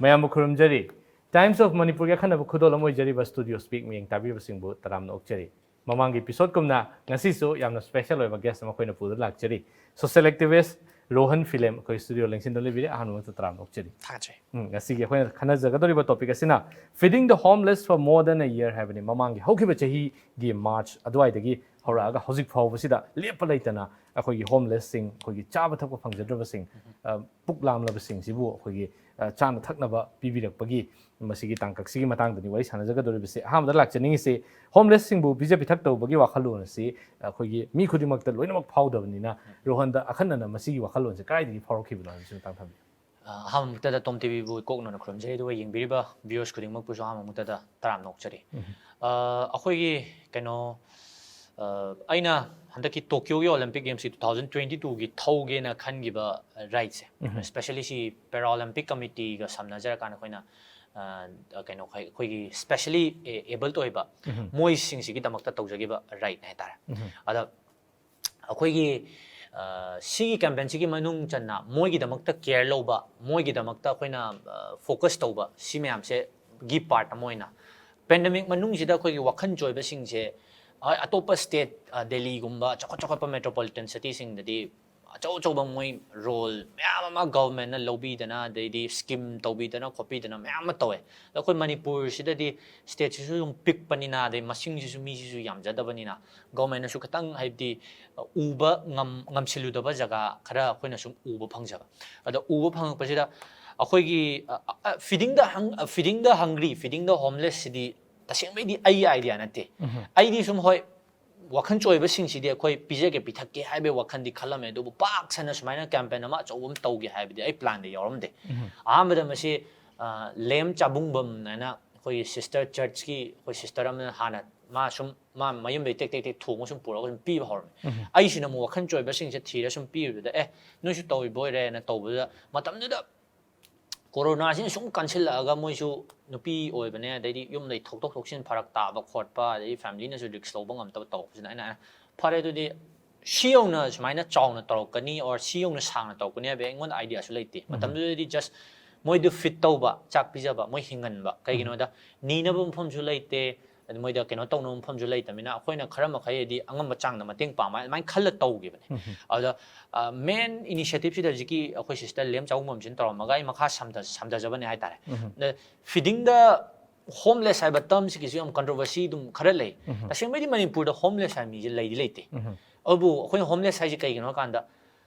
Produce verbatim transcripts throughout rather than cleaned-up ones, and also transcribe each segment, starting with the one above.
ꯃꯌꯥꯝꯕꯨ ꯈꯨꯔꯨꯝꯖꯔꯤ꯫ Times of ꯃꯅꯤꯄꯨꯔꯒꯤ ꯑꯈꯟꯅꯕ ꯈꯨꯗꯣꯜ ꯑꯃ ꯑꯣꯏꯖꯔꯤꯕ Studio Speak ꯃꯤꯌꯦꯡ ꯇꯥꯕꯤꯕꯁꯤꯡꯕꯨ ꯇꯔꯥꯝꯅ ꯑꯣꯛꯆꯔꯤ꯫ ꯃꯃꯥꯡꯒꯤ episode ꯀꯨꯝꯅ ꯉꯁꯤꯁꯨ ꯌꯥꯝꯅ special ꯑꯣꯏꯕ guest ꯑꯃ ꯑꯩꯈꯣꯏꯅ ꯄꯨꯗꯨꯅ ꯂꯥꯛꯆꯔꯤ꯫ Social activist ꯔꯣꯍꯟ ꯐꯤꯂꯦꯝ ꯑꯩꯈꯣꯏ studio ꯂꯦꯡꯁꯤꯟꯗꯨꯅ ꯂꯩꯕꯤꯔꯦ꯫ ꯑꯍꯥꯟꯕ ꯃꯛꯇꯗ ꯇꯔꯥꯝꯅ ꯑꯣꯛꯆꯔꯤ꯫ ꯊꯥꯒꯠꯆꯔꯤ꯫ ꯎꯝ, ꯉꯁꯤꯒꯤ ꯑꯩꯈꯣꯏꯅ ꯈꯟꯅꯖꯒꯗꯧꯔꯤꯕ topic ꯑꯁꯤꯅ Feeding the Homeless for More Than a Year ꯍꯥꯏꯕꯅꯤ꯫ ꯃꯃꯥꯡꯒꯤ ꯍꯧꯈꯤꯕ ꯆꯍꯤꯒꯤ March ꯑꯗꯨꯋꯥꯏꯗꯒꯤ ꯍꯧꯔꯛꯑꯒ ꯍꯧꯖꯤꯛ ꯐꯥꯎꯕꯁꯤꯗ ꯂꯦꯞꯄ ꯂꯩꯇꯅ ꯑꯩꯈꯣꯏꯒꯤ homelessꯁꯤꯡ, ꯑꯩꯈꯣꯏꯒꯤ ꯆꯥꯕ ꯊꯛꯄ ꯐꯪꯖꯗ꯭ꯔꯕꯁꯤꯡ, ꯑ, ꯄꯨꯛ ꯂꯥꯝꯂꯕꯁꯤꯡꯁꯤꯕꯨ ꯑꯩꯈꯣꯏꯒꯤ, ꯑ, ꯆꯥꯅ ꯊꯛꯅꯕ ꯄꯤꯕꯤꯔꯛꯄꯒꯤ ꯃꯁꯤꯒꯤ ꯇꯥꯡꯀꯛꯁꯤꯒꯤ ꯃꯇꯥꯡꯗꯅꯤ ꯋꯥꯔꯤ ꯁꯥꯟꯅꯖꯒꯗꯧꯔꯤꯕꯁꯦ꯫ ꯑꯍꯥꯟꯕꯗ ꯂꯥꯛꯆꯅꯤꯡꯉꯤꯁꯦ, homelessꯁꯤꯡꯕꯨ ꯄꯤꯖ ꯄꯤꯊꯛ ꯇꯧꯕꯒꯤ ꯋꯥꯈꯜꯂꯣꯟ ꯑꯁꯤ ꯑꯩꯈꯣꯏꯒꯤ ꯃꯤ ꯈꯨꯗꯤꯡꯃꯛꯇ ꯂꯣꯏꯅꯃꯛ ꯐꯥꯎꯗꯕꯅꯤꯅ, ꯔꯣꯍꯟꯗ ꯑꯈꯟꯅꯅ ꯃꯁꯤꯒꯤ ꯋꯥꯈꯜꯂꯣꯟꯁꯦ ꯀꯗꯥꯏꯗꯒꯤ ꯐꯥꯎꯔꯛꯈꯤꯕꯅꯣ ꯍꯥꯏꯕꯁꯤ ꯃꯇꯥꯡ ꯊꯝꯕꯤꯌꯨ꯫ ꯑ, ꯑꯍꯥꯟꯕꯃꯛꯇꯗ ꯇꯣꯝ ꯇꯤꯚꯤꯕꯨ ꯏꯀꯣꯛꯅꯅ ꯈꯨꯔꯨꯝꯖꯔꯤ, ꯑꯗꯨꯒ ꯌꯦꯡꯕꯤꯔꯤꯕ viewers ꯈꯨꯗꯤꯡꯃꯛꯄꯨꯁꯨ ꯑꯍꯥꯟꯕꯃꯛꯇꯗ ꯇꯔꯥꯝꯅ ꯑꯣꯛꯆꯔꯤ꯫ ꯑ, ꯑꯩꯈꯣꯏꯒꯤ ꯀꯩꯅꯣ, ꯑ, ꯑꯩꯅ ꯍꯟꯗꯛꯀꯤ ꯇꯣꯀꯤꯌꯣꯒꯤ Olympic Gamesꯀꯤ two thousand twenty twoꯒꯤ ꯊꯧꯒꯦꯅ ꯈꯟꯈꯤꯕ rideꯁꯦ, especially ꯁꯤ Paralympic Committeeꯒ ꯁꯝꯅꯖꯔꯀꯥꯟꯗ ꯑꯩꯈꯣꯏꯅ, ꯑ, ꯀꯩꯅꯣ, ꯑꯩꯈꯣꯏꯒꯤ specially abled ꯑꯣꯏꯕ ꯃꯣꯏꯁꯤꯡꯁꯤꯒꯤꯗꯃꯛꯇ ꯇꯧꯖꯈꯤꯕ rideꯅꯦ ꯍꯥꯏꯇꯥꯔꯦ꯫ ꯑꯗ ꯑꯩꯈꯣꯏꯒꯤ, ꯑ, ꯁꯤꯒꯤ campaignꯁꯤꯒꯤ ꯃꯅꯨꯡ ꯆꯟꯅ ꯃꯣꯏꯒꯤꯗꯃꯛꯇ care ꯂꯧꯕ, ꯃꯣꯏꯒꯤꯗꯃꯛꯇ ꯑꯩꯈꯣꯏꯅ, ꯑ, focus ꯇꯧꯕ, ꯁꯤ ꯃꯌꯥꯝꯁꯦꯒꯤ part ꯑꯃ ꯑꯣꯏꯅ, pandemic ꯃꯅꯨꯡꯁꯤꯗ ꯑꯩꯈꯣꯏꯒꯤ ꯋꯥꯈꯜ ꯆꯣꯏꯕꯁꯤꯡꯁꯦ, ꯍꯣꯏ, ꯑꯇꯣꯞꯄ state, ꯑ, ꯗꯦꯜꯂꯤꯒꯨꯝꯕ ꯆꯥꯎꯈꯠ ꯆꯥꯎꯈꯠꯄ metropolitan cityꯁꯤꯡꯗꯗꯤ ꯑꯆꯧ ꯑꯆꯧꯕ ꯃꯣꯏ role ꯃꯌꯥꯝ ꯑꯃ governmentꯅ ꯂꯧꯕꯤꯗꯅ, ꯑꯗꯩꯗꯤ scheme ꯇꯧꯕꯤꯗꯅ ꯈꯣꯠꯄꯤꯗꯅ ꯃꯌꯥꯝ ꯑꯃ ꯇꯧꯋꯦ꯫ ꯑꯗꯣ ꯑꯩꯈꯣꯏ ꯃꯅꯤꯄꯨꯔꯁꯤꯗꯗꯤ stateꯁꯤꯁꯨ ꯑꯗꯨꯝ ꯄꯤꯛꯄꯅꯤꯅ, ꯑꯗꯩ ꯃꯁꯤꯡꯁꯤꯁꯨ ꯃꯤꯁꯤꯁꯨ ꯌꯥꯝꯖꯗꯕꯅꯤꯅ, governmentꯅꯁꯨ ꯈꯤꯇꯪ, ꯍꯥꯏꯕꯗꯤ, ꯎꯕ ꯉꯝ-, ꯉꯝꯁꯤꯜꯂꯨꯗꯕ ꯖꯒꯥ ꯈꯔ ꯑꯩꯈꯣꯏꯅ ꯁꯨꯝ ꯎꯕ ꯐꯪꯖꯕ꯫ ꯑꯗ ꯎꯕ ꯐꯪꯉꯛꯄꯁꯤꯗ ꯑꯩꯈꯣꯏꯒꯤ, ꯑ, ꯑ, Feeding the Hung-, Feeding the Hungry, Feeding the Homelessꯁꯤꯗꯤ ꯇꯁꯦꯡꯕꯩꯗꯤ ꯑꯩꯒꯤ idea ꯅꯠꯇꯦ꯫ ꯑꯩꯗꯤ ꯁꯨꯝ, ꯍꯣꯏ, ꯋꯥꯈꯜ ꯆꯣꯏꯕꯁꯤꯡꯁꯤꯗꯤ ꯑꯩꯈꯣꯏ ꯄꯤꯖꯒꯦ, ꯄꯤꯊꯛꯀꯦ ꯍꯥꯏꯕꯒꯤ ꯋꯥꯈꯜꯗꯤ ꯈꯜꯂꯝꯃꯦ, ꯑꯗꯨꯕꯨ ꯄꯥꯛ ꯁꯟꯅ ꯁꯨꯃꯥꯏꯅ campaign ꯑꯃ ꯑꯆꯧꯕ ꯑꯃ ꯇꯧꯒꯦ ꯍꯥꯏꯕꯗꯤ ꯑꯩ planꯗ ꯌꯥꯎꯔꯝꯗꯦ꯫ ꯑꯍꯥꯟꯕꯗ ꯃꯁꯤ, ꯑ, ꯂꯦꯝ ꯆꯥꯕꯨꯡꯕꯝ ꯍꯥꯏꯅ ꯑꯩꯈꯣꯏꯒꯤ sister churchꯀꯤ ꯑꯩꯈꯣꯏ sister ꯑꯃꯅ ꯍꯥꯟꯅ ꯃꯥ ꯁꯨꯝ ꯃꯥ ꯃꯌꯨꯝꯗꯩ ꯇꯦꯛ ꯇꯦꯛ ꯇꯦꯛ ꯊꯣꯡꯉ ꯁꯨꯝ ꯄꯨꯔꯒ ꯁꯨꯝ ꯄꯤꯕ ꯍꯧꯔꯝꯃꯦ꯫ ꯑꯩꯁꯤꯅ ꯑꯃꯨꯛ ꯋꯥꯈꯜ ꯆꯣꯏꯕꯁꯤꯡꯁꯦ ꯊꯤꯔ ꯁꯨꯝ ꯄꯤꯕꯗ, "ꯑꯦ, ꯅꯣꯏꯁꯨ ꯇꯧꯔꯤꯕ ꯑꯣꯏꯔꯦꯅ" ꯇꯧꯕꯗ, ꯃꯇꯝꯗꯨꯗ coronaꯁꯤꯅ ꯁꯨꯝ ꯀꯟꯁꯤꯜꯂꯛꯑꯒ ꯃꯣꯏꯁꯨ ꯅꯨꯄꯤ ꯑꯣꯏꯕꯅꯦ, ꯑꯗꯩꯗꯤ ꯌꯨꯝꯗꯩ ꯊꯧꯗꯣꯛ ꯊꯣꯛꯆꯤꯟ ꯐꯔꯛ ꯇꯥꯕ ꯈꯣꯠꯄ, ꯑꯗꯩꯗꯤ familyꯅꯁꯨ risk ꯂꯧꯕ ꯉꯝꯗꯕ ꯇꯧꯔꯛꯄꯁꯤꯅ ꯑꯩꯅ, "ꯐꯔꯦ, ꯑꯗꯨꯗꯤ ꯁꯤ ꯌꯧꯅ ꯁꯨꯃꯥꯏꯅ ꯆꯥꯎꯅ ꯇꯧꯔꯛꯀꯅꯤ or ꯁꯤ ꯌꯧꯅ ꯁꯥꯡꯅ ꯇꯧꯔꯛꯀꯅꯤ" ꯍꯥꯏꯕ ꯑꯩꯉꯣꯟꯗ ideaꯁꯨ ꯂꯩꯇꯦ꯫ ꯃꯇꯝꯗꯨꯗꯗꯤ just ꯃꯣꯏꯗꯨ ꯐꯤꯠ ꯇꯧꯕ, ꯆꯥꯛ ꯄꯤꯖꯕ, ꯃꯣꯏ ꯍꯤꯡꯍꯟꯕ꯫ ꯀꯩꯒꯤꯅꯣꯗ ꯅꯤꯅꯕ ꯃꯐꯝꯁꯨ ꯂꯩꯇꯦ, ꯑꯗꯨ ꯃꯣꯏꯗ ꯀꯩꯅꯣ ꯇꯧꯅꯕ ꯃꯐꯝꯁꯨ ꯂꯩꯇꯕꯅꯤꯅ ꯑꯩꯈꯣꯏꯅ ꯈꯔ ꯃꯈꯩ ꯍꯥꯏꯗꯤ ꯑꯉꯝꯕ ꯆꯥꯡꯗ ꯃꯇꯦꯡ ꯄꯥꯡꯕ ꯑꯗꯨꯃꯥꯏꯅ ꯈꯜꯂ ꯇꯧꯈꯤꯕꯅꯦ꯫ ꯑꯗꯨꯗ ꯃꯦꯟ ꯏꯅꯤꯁꯤꯌꯦꯇꯤꯞꯁꯤꯗ ꯍꯧꯖꯤꯛꯀꯤ ꯑꯩꯈꯣꯏ ꯁꯤꯁꯇꯔ ꯂꯦꯝ ꯆꯥꯎꯕꯝꯁꯤꯅ ꯇꯧꯔꯝꯃꯒ ꯑꯩ ꯃꯈꯥ ꯁꯝꯊ- ꯁꯝꯊꯖꯕꯅꯦ ꯍꯥꯏꯇꯥꯔꯦ꯫ ꯑꯗ ꯐꯤꯗꯤꯡꯗ ꯍꯣꯝꯂꯦꯁ ꯍꯥꯏꯕ ꯇꯔꯝꯁꯤꯒꯤꯁꯨ ꯌꯥꯝ ꯀꯟꯇ꯭ꯔꯣꯚꯔꯁꯤ ꯑꯗꯨꯝ ꯈꯔ ꯂꯩ꯫ ꯇꯁꯦꯡꯕꯩꯗꯤ ꯃꯅꯤꯄꯨꯔꯗ ꯍꯣꯝꯂꯦꯁ ꯍꯥꯏꯕ ꯃꯤꯁꯦ ꯂꯩꯗꯤ ꯂꯩꯇꯦ꯫ ꯑꯗꯨꯕꯨ ꯑꯩꯈꯣꯏꯅ ꯍꯣꯝꯂꯦꯁ ꯍꯥꯏꯁꯦ ꯀꯩꯒꯤꯅꯣ ꯍꯥꯏ ꯀꯥꯟꯗ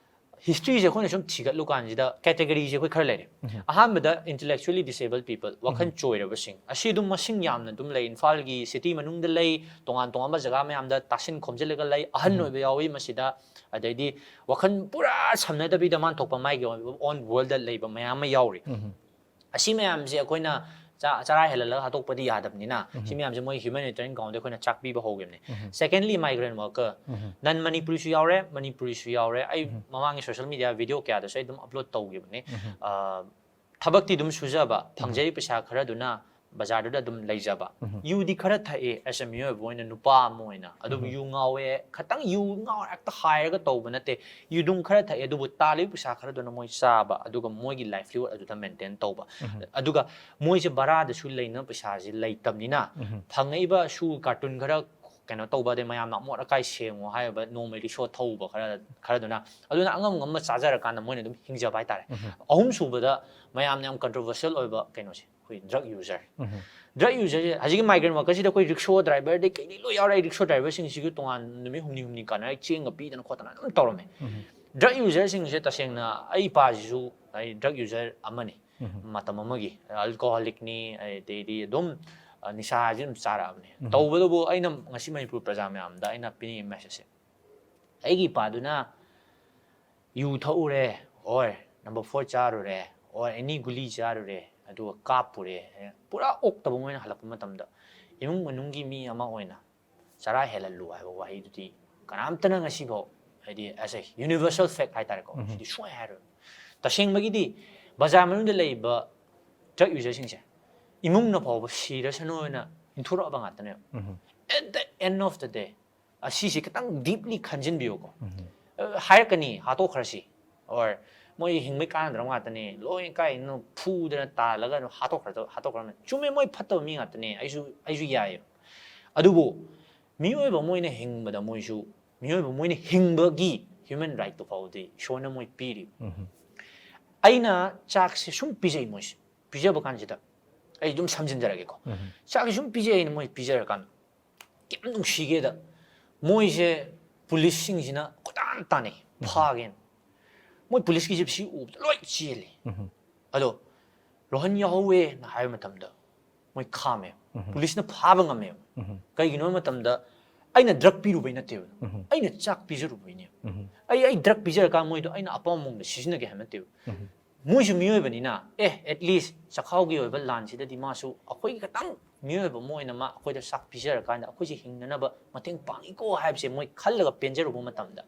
ꯍꯤꯁꯇ꯭ꯔꯤꯁꯦ ꯑꯩꯈꯣꯏꯅ ꯁꯨꯝ ꯊꯤꯒꯠꯂꯨ ꯀꯥꯟꯁꯤꯗ ꯀꯦꯇꯦꯒꯣꯔꯤꯁꯦ ꯑꯩꯈꯣꯏ ꯈꯔ ꯂꯩꯔꯦ꯫ ꯑꯍꯥꯟꯕꯗ intellectually disabled people, ꯋꯥꯈꯜ ꯆꯣꯏꯔꯕꯁꯤꯡ, ꯑꯁꯤ ꯑꯗꯨꯝ ꯃꯁꯤꯡ ꯌꯥꯝꯅ ꯑꯗꯨꯝ ꯂꯩ꯫ ꯏꯝꯐꯥꯜꯒꯤ ꯁꯤꯇꯤ ꯃꯅꯨꯡꯗ ꯂꯩ, ꯇꯣꯉꯥꯟ ꯇꯣꯉꯥꯟꯕ ꯖꯒꯥ ꯃꯌꯥꯝꯗ ꯇꯥꯁꯤꯟ ꯈꯣꯝꯖꯤꯜꯂꯒ ꯂꯩ, ꯑꯍꯟ ꯑꯣꯏꯕ ꯌꯥꯎꯏ ꯃꯁꯤꯗ, ꯑꯗꯩꯗꯤ ꯋꯥꯈꯜ ꯄꯨꯔꯥ ꯁꯝꯅꯗꯕꯤꯗ ꯃꯥꯟ ꯊꯣꯛꯄ ꯃꯥꯒꯤ ꯑꯣꯟ ꯋꯥꯔꯜꯗ ꯂꯩꯕ ꯃꯌꯥꯝ ꯑꯃ ꯌꯥꯎꯔꯤ꯫ ꯑꯁꯤ ꯃꯌꯥꯝꯁꯦ ꯑꯩꯈꯣꯏꯅ ꯆꯥ- ꯆꯔꯥ ꯍꯦꯜꯍꯜꯂꯒ ꯍꯥꯠꯇꯣꯛꯄꯗꯤ ꯌꯥꯗꯕꯅꯤꯅ, ꯁꯤ ꯃꯌꯥꯝꯁꯦ ꯃꯣꯏ humanitarian groundꯗ ꯑꯩꯈꯣꯏꯅ ꯆꯥꯛ ꯄꯤꯕ ꯍꯧꯈꯤꯕꯅꯦ꯫ Secondly, migrant worker, ꯅꯟ ꯃꯅꯤꯄꯨꯔꯤꯁꯨ ꯌꯥꯎꯔꯦ, ꯃꯅꯤꯄꯨꯔꯤꯁꯨ ꯌꯥꯎꯔꯦ꯫ ꯑꯩ ꯃꯃꯥꯡꯒꯤ social media video ꯀꯌꯥꯗꯁꯨ ꯑꯩ ꯑꯗꯨꯝ ꯑꯞꯂꯣꯗ ꯇꯧꯈꯤꯕꯅꯦ꯫ ꯑ, ꯊꯕꯛꯇꯤ ꯑꯗꯨꯝ ꯁꯨꯖꯕ, ꯐꯪꯖꯔꯤ ꯄꯩꯁꯥ ꯈꯔꯗꯨꯅ ꯕꯖꯥꯔꯗꯨꯗ ꯑꯗꯨꯝ ꯂꯩꯖꯕ꯫ ꯌꯨꯗꯤ ꯈꯔ ꯊꯛꯑꯦ, as a ꯃꯤꯑꯣꯏꯕ ꯑꯣꯏꯅ, ꯅꯨꯄꯥ ꯑꯃ ꯑꯣꯏꯅ꯫ ꯑꯗꯨꯕꯨ ꯌꯨ ꯉꯥꯎꯋꯦ, ꯈꯇꯪ ꯌꯨ ꯉꯥꯎꯔꯦ, ꯍꯦꯛꯇ ꯍꯥꯏꯔꯒ ꯇꯧꯕ ꯅꯠꯇꯦ꯫ ꯌꯨꯗꯨꯝ ꯈꯔ ꯊꯛꯑꯦ, ꯑꯗꯨꯕꯨ ꯇꯥꯜꯂꯤꯕ ꯄꯩꯁꯥ ꯈꯔꯗꯨꯅ ꯃꯣꯏ ꯆꯥꯕ, ꯑꯗꯨꯒ ꯃꯣꯏꯒꯤ livelihood ꯑꯗꯨꯗ maintain ꯇꯧꯕ꯫ ꯑꯗꯨꯒ ꯃꯣꯏꯁꯦ ꯚꯔꯥꯗꯁꯨ ꯂꯩꯅꯕ ꯄꯩꯁꯥꯁꯦ ꯂꯩꯇꯕꯅꯤꯅ, ꯐꯪꯉꯛꯏꯕ ꯁꯨ ꯀꯥꯔꯇꯨꯟ ꯈꯔ ꯀꯩꯅꯣ ꯇꯧꯕ, ꯑꯗꯩ ꯃꯌꯥꯝꯅ ꯑꯃꯣꯠ ꯑꯀꯥꯏ ꯁꯦꯡꯉꯣ ꯍꯥꯏꯔꯤꯕ ꯅꯣꯡꯃꯩ ꯔꯤꯛꯁꯣ ꯊꯧꯕ ꯈꯔ, ꯈꯔꯗꯨꯅ, ꯑꯗꯨꯅ ꯑꯉꯝ ꯉꯝꯕ ꯆꯥꯖꯔꯀꯥꯟꯗ ꯃꯣꯏꯅ ꯑꯗꯨꯝ ꯍꯤꯡꯖꯕ ꯍꯥꯏꯇꯥꯔꯦ꯫ ꯑꯍꯨꯝ ꯁꯨꯕꯗ ꯃꯌꯥꯝꯅ ꯌꯥꯝ controversial ꯑꯣꯏꯕ ꯀꯩꯅꯣꯁꯦ, ꯑꯩꯈꯣꯏ drug user꯫ Drug userꯁꯦ ꯍꯧꯖꯤꯛꯀꯤ migrant workerꯁꯤꯗ ꯑꯩꯈꯣꯏ ꯔꯤꯛꯁꯣ ꯗ꯭ꯔꯥꯏꯚꯔꯗꯩ ꯀꯩꯗꯩ ꯂꯣꯏ ꯌꯥꯎꯔꯦ꯫ ꯑꯩ ꯔꯤꯛꯁꯣ ꯗ꯭ꯔꯥꯏꯚꯔꯁꯤꯡꯁꯤꯒꯤ ꯇꯣꯉꯥꯟ ꯅꯨꯃꯤꯠ ꯍꯨꯝꯅꯤ ꯍꯨꯝꯅꯤ ꯀꯥꯟꯅꯔ ꯆꯦꯡꯒ ꯄꯤꯗꯅ ꯈꯣꯠꯇꯅ ꯑꯗꯨꯝ ꯇꯧꯔꯝꯃꯦ꯫ Drug userꯁꯤꯡꯁꯦ ꯇꯁꯦꯡꯅ ꯑꯩ ꯏꯄꯥꯁꯤꯁꯨ ꯑꯩ drug user ꯑꯃꯅꯤ꯫ ꯃꯇꯝ ꯑꯃꯒꯤ alcoholicꯅꯤ, ꯑꯗꯩꯗꯤ ꯑꯗꯨꯝ, ꯑ, ꯅꯤꯁꯥꯁꯤ ꯑꯗꯨꯝ ꯆꯥꯔꯛꯑꯕꯅꯤ꯫ ꯇꯧꯕꯇꯕꯨ ꯑꯩꯅ ꯉꯁꯤ ꯃꯅꯤꯄꯨꯔ ꯄ꯭ꯔꯖꯥ ꯃꯌꯥꯝꯗ ꯑꯩꯅ ꯄꯤꯅꯤꯡꯉꯤ messageꯁꯦ, ꯑꯩꯒꯤ ꯏꯄꯥꯗꯨꯅ ꯌꯨ ꯊꯛꯎꯔꯦ, or number four ꯆꯥꯔꯨꯔꯦ, or any ꯒꯨꯂꯤ ꯆꯥꯔꯨꯔꯦ, ꯑꯗꯨꯒ ꯀꯥꯞꯄꯨꯔꯦ, ꯄꯨꯔꯥ ꯑꯣꯛꯇꯕ ꯑꯣꯏꯅ ꯍꯜꯂꯛꯄ ꯃꯇꯝꯗ, ꯏꯃꯨꯡ ꯃꯅꯨꯡꯒꯤ ꯃꯤ ꯑꯃ ꯑꯣꯏꯅ ꯆꯔꯥ ꯍꯦꯜꯍꯜꯂꯨ ꯍꯥꯏꯕ ꯋꯥꯍꯩꯗꯨꯗꯤ ꯀꯅꯥꯝꯇꯅ ꯉꯁꯤꯐꯥꯎ, ꯍꯥꯏꯗꯤ, as a universal fact ꯍꯥꯏꯇꯥꯔꯦꯀꯣ, ꯁꯤꯗꯤ ꯁꯨꯡꯍꯥꯏ ꯍꯥꯏꯔꯣꯏ꯫ ꯇꯁꯦꯡꯕꯒꯤꯗꯤ ꯕꯖꯥꯔ ꯃꯅꯨꯡꯗ ꯂꯩꯔꯤꯕ drug userꯁꯤꯡꯁꯦ ꯏꯃꯨꯡꯅ ꯐꯥꯎꯕ ꯁꯤꯔꯁꯅꯨ ꯍꯥꯏꯅ ꯏꯟꯊꯣꯔꯛꯑꯕ ꯉꯥꯛꯇꯅꯦꯕ꯫ At the end of the day, ꯑꯁꯤꯁꯦ ꯈꯤꯇꯪ deeply ꯈꯟꯖꯤꯟꯕꯤꯌꯨꯀꯣ꯫ ꯑ, ꯍꯥꯏꯔꯛꯀꯅꯤ, "ꯍꯥꯠꯇꯣꯛꯈ꯭ꯔꯁꯤ," or ꯃꯣꯏ ꯍꯤꯡꯕꯩ ꯀꯥꯟꯅꯗ꯭ꯔꯕ ꯉꯥꯛꯇꯅꯦ, ꯂꯣꯏ ꯀꯥꯏꯅ ꯐꯨꯗꯅ ꯇꯥꯜꯂꯒ ꯑꯗꯨꯝ ꯍꯥꯠꯇꯣꯛꯈ꯭ꯔ ꯍꯥꯠꯇꯣꯛꯈ꯭ꯔꯕꯅꯤ꯫ ꯆꯨꯝꯃꯦ, ꯃꯣꯏ ꯐꯠꯇꯕ ꯃꯤ ꯉꯥꯛꯇꯅꯦ, ꯑꯩꯁꯨ ꯑꯩꯁꯨ ꯌꯥꯏꯌꯦ꯫ ꯑꯗꯨꯕꯨ ꯃꯤꯑꯣꯏꯕ ꯃꯣꯏꯅ ꯍꯤꯡꯕꯗ ꯃꯣꯏꯁꯨ ꯃꯤꯑꯣꯏꯕ ꯃꯣꯏꯅ ꯍꯤꯡꯕꯒꯤ human rightꯇꯨ ꯐꯥꯎꯕꯗꯤ ꯏꯁꯣꯔꯅ ꯃꯣꯏ ꯄꯤꯔꯤ꯫ ꯑꯩꯅ ꯆꯥꯛꯁꯦ ꯁꯨꯝ ꯄꯤꯖꯩ ꯃꯣꯏꯁꯦ, ꯄꯤꯖꯕ ꯀꯥꯟꯁꯤꯗ ꯑꯩ ꯑꯗꯨꯝ ꯁꯝꯖꯤꯟꯖꯔꯒꯦꯀꯣ꯫ ꯆꯥꯛꯁꯦ ꯁꯨꯝ ꯄꯤꯖꯩ ꯑꯩꯅ ꯃꯣꯏ ꯄꯤꯖꯔꯀꯥꯟꯗ ꯀꯌꯥꯝ ꯅꯨꯡꯁꯤꯒꯦꯗ, ꯃꯣꯏꯁꯦ ꯄꯨꯂꯤꯁꯁꯤꯡꯁꯤꯅ ꯀꯣꯏꯇꯥꯟ ꯇꯥꯟꯅꯩ, ꯐꯥꯒꯦꯅ꯫ ꯃꯣꯏ ꯄꯨꯂꯤꯁꯀꯤ ꯖꯤꯞꯁꯤ ꯎꯕꯗ ꯂꯣꯏ ꯆꯦꯜꯂꯤ꯫ ꯑꯗꯣ ꯔꯣꯍꯟ ꯌꯥꯎꯍꯧꯋꯦꯅ ꯍꯥꯏꯕ ꯃꯇꯝꯗ ꯃꯣꯏ ꯈꯥꯝꯃꯦ꯫ ꯄꯨꯂꯤꯁꯅ ꯐꯥꯕ ꯉꯝꯃꯦꯕ꯫ ꯀꯩꯒꯤꯅꯣ ꯍꯥꯏꯕ ꯃꯇꯝꯗ ꯑꯩꯅ ꯗ꯭ꯔꯛ ꯄꯤꯔꯨꯕꯩ ꯅꯠꯇꯦꯕ, ꯑꯩꯅ ꯆꯥꯛ ꯄꯤꯖꯔꯨꯕꯩꯅꯦꯕ꯫ ꯑꯩ ꯑꯩ ꯗ꯭ꯔꯛ ꯄꯤꯖꯔꯀꯥꯟꯗ ꯃꯣꯏꯗꯣ ꯑꯩꯅ ꯑꯄꯥꯝꯕ ꯃꯑꯣꯡꯗ ꯁꯤꯖꯤꯟꯅꯒꯦ ꯍꯥꯏꯕ ꯅꯠꯇꯦꯕ꯫ ꯃꯣꯏꯁꯨ ꯃꯤꯑꯣꯏꯕꯅꯤꯅ, ꯑꯦ, at least ꯆꯥꯛꯈꯥꯎꯒꯤ ꯑꯣꯏꯕ ꯂꯥꯟꯁꯤꯗꯗꯤ ꯃꯥꯁꯨ ꯑꯩꯈꯣꯏꯒꯤ ꯈꯇꯪ ꯃꯤꯑꯣꯏꯕ ꯑꯃ ꯑꯣꯏꯅ ꯃꯥ ꯑꯩꯈꯣꯏꯗ ꯆꯥꯛ ꯄꯤꯖꯔꯀꯥꯟꯗ ꯑꯩꯈꯣꯏꯁꯦ ꯍꯤꯡꯅꯅꯕ ꯃꯇꯦꯡ ꯄꯥꯡꯉꯤꯀꯣ ꯍꯥꯏꯕꯁꯦ ꯃꯣꯏ ꯈꯜꯂꯒ ꯄꯦꯟꯖꯔꯨꯕ ꯃꯇꯝꯗ,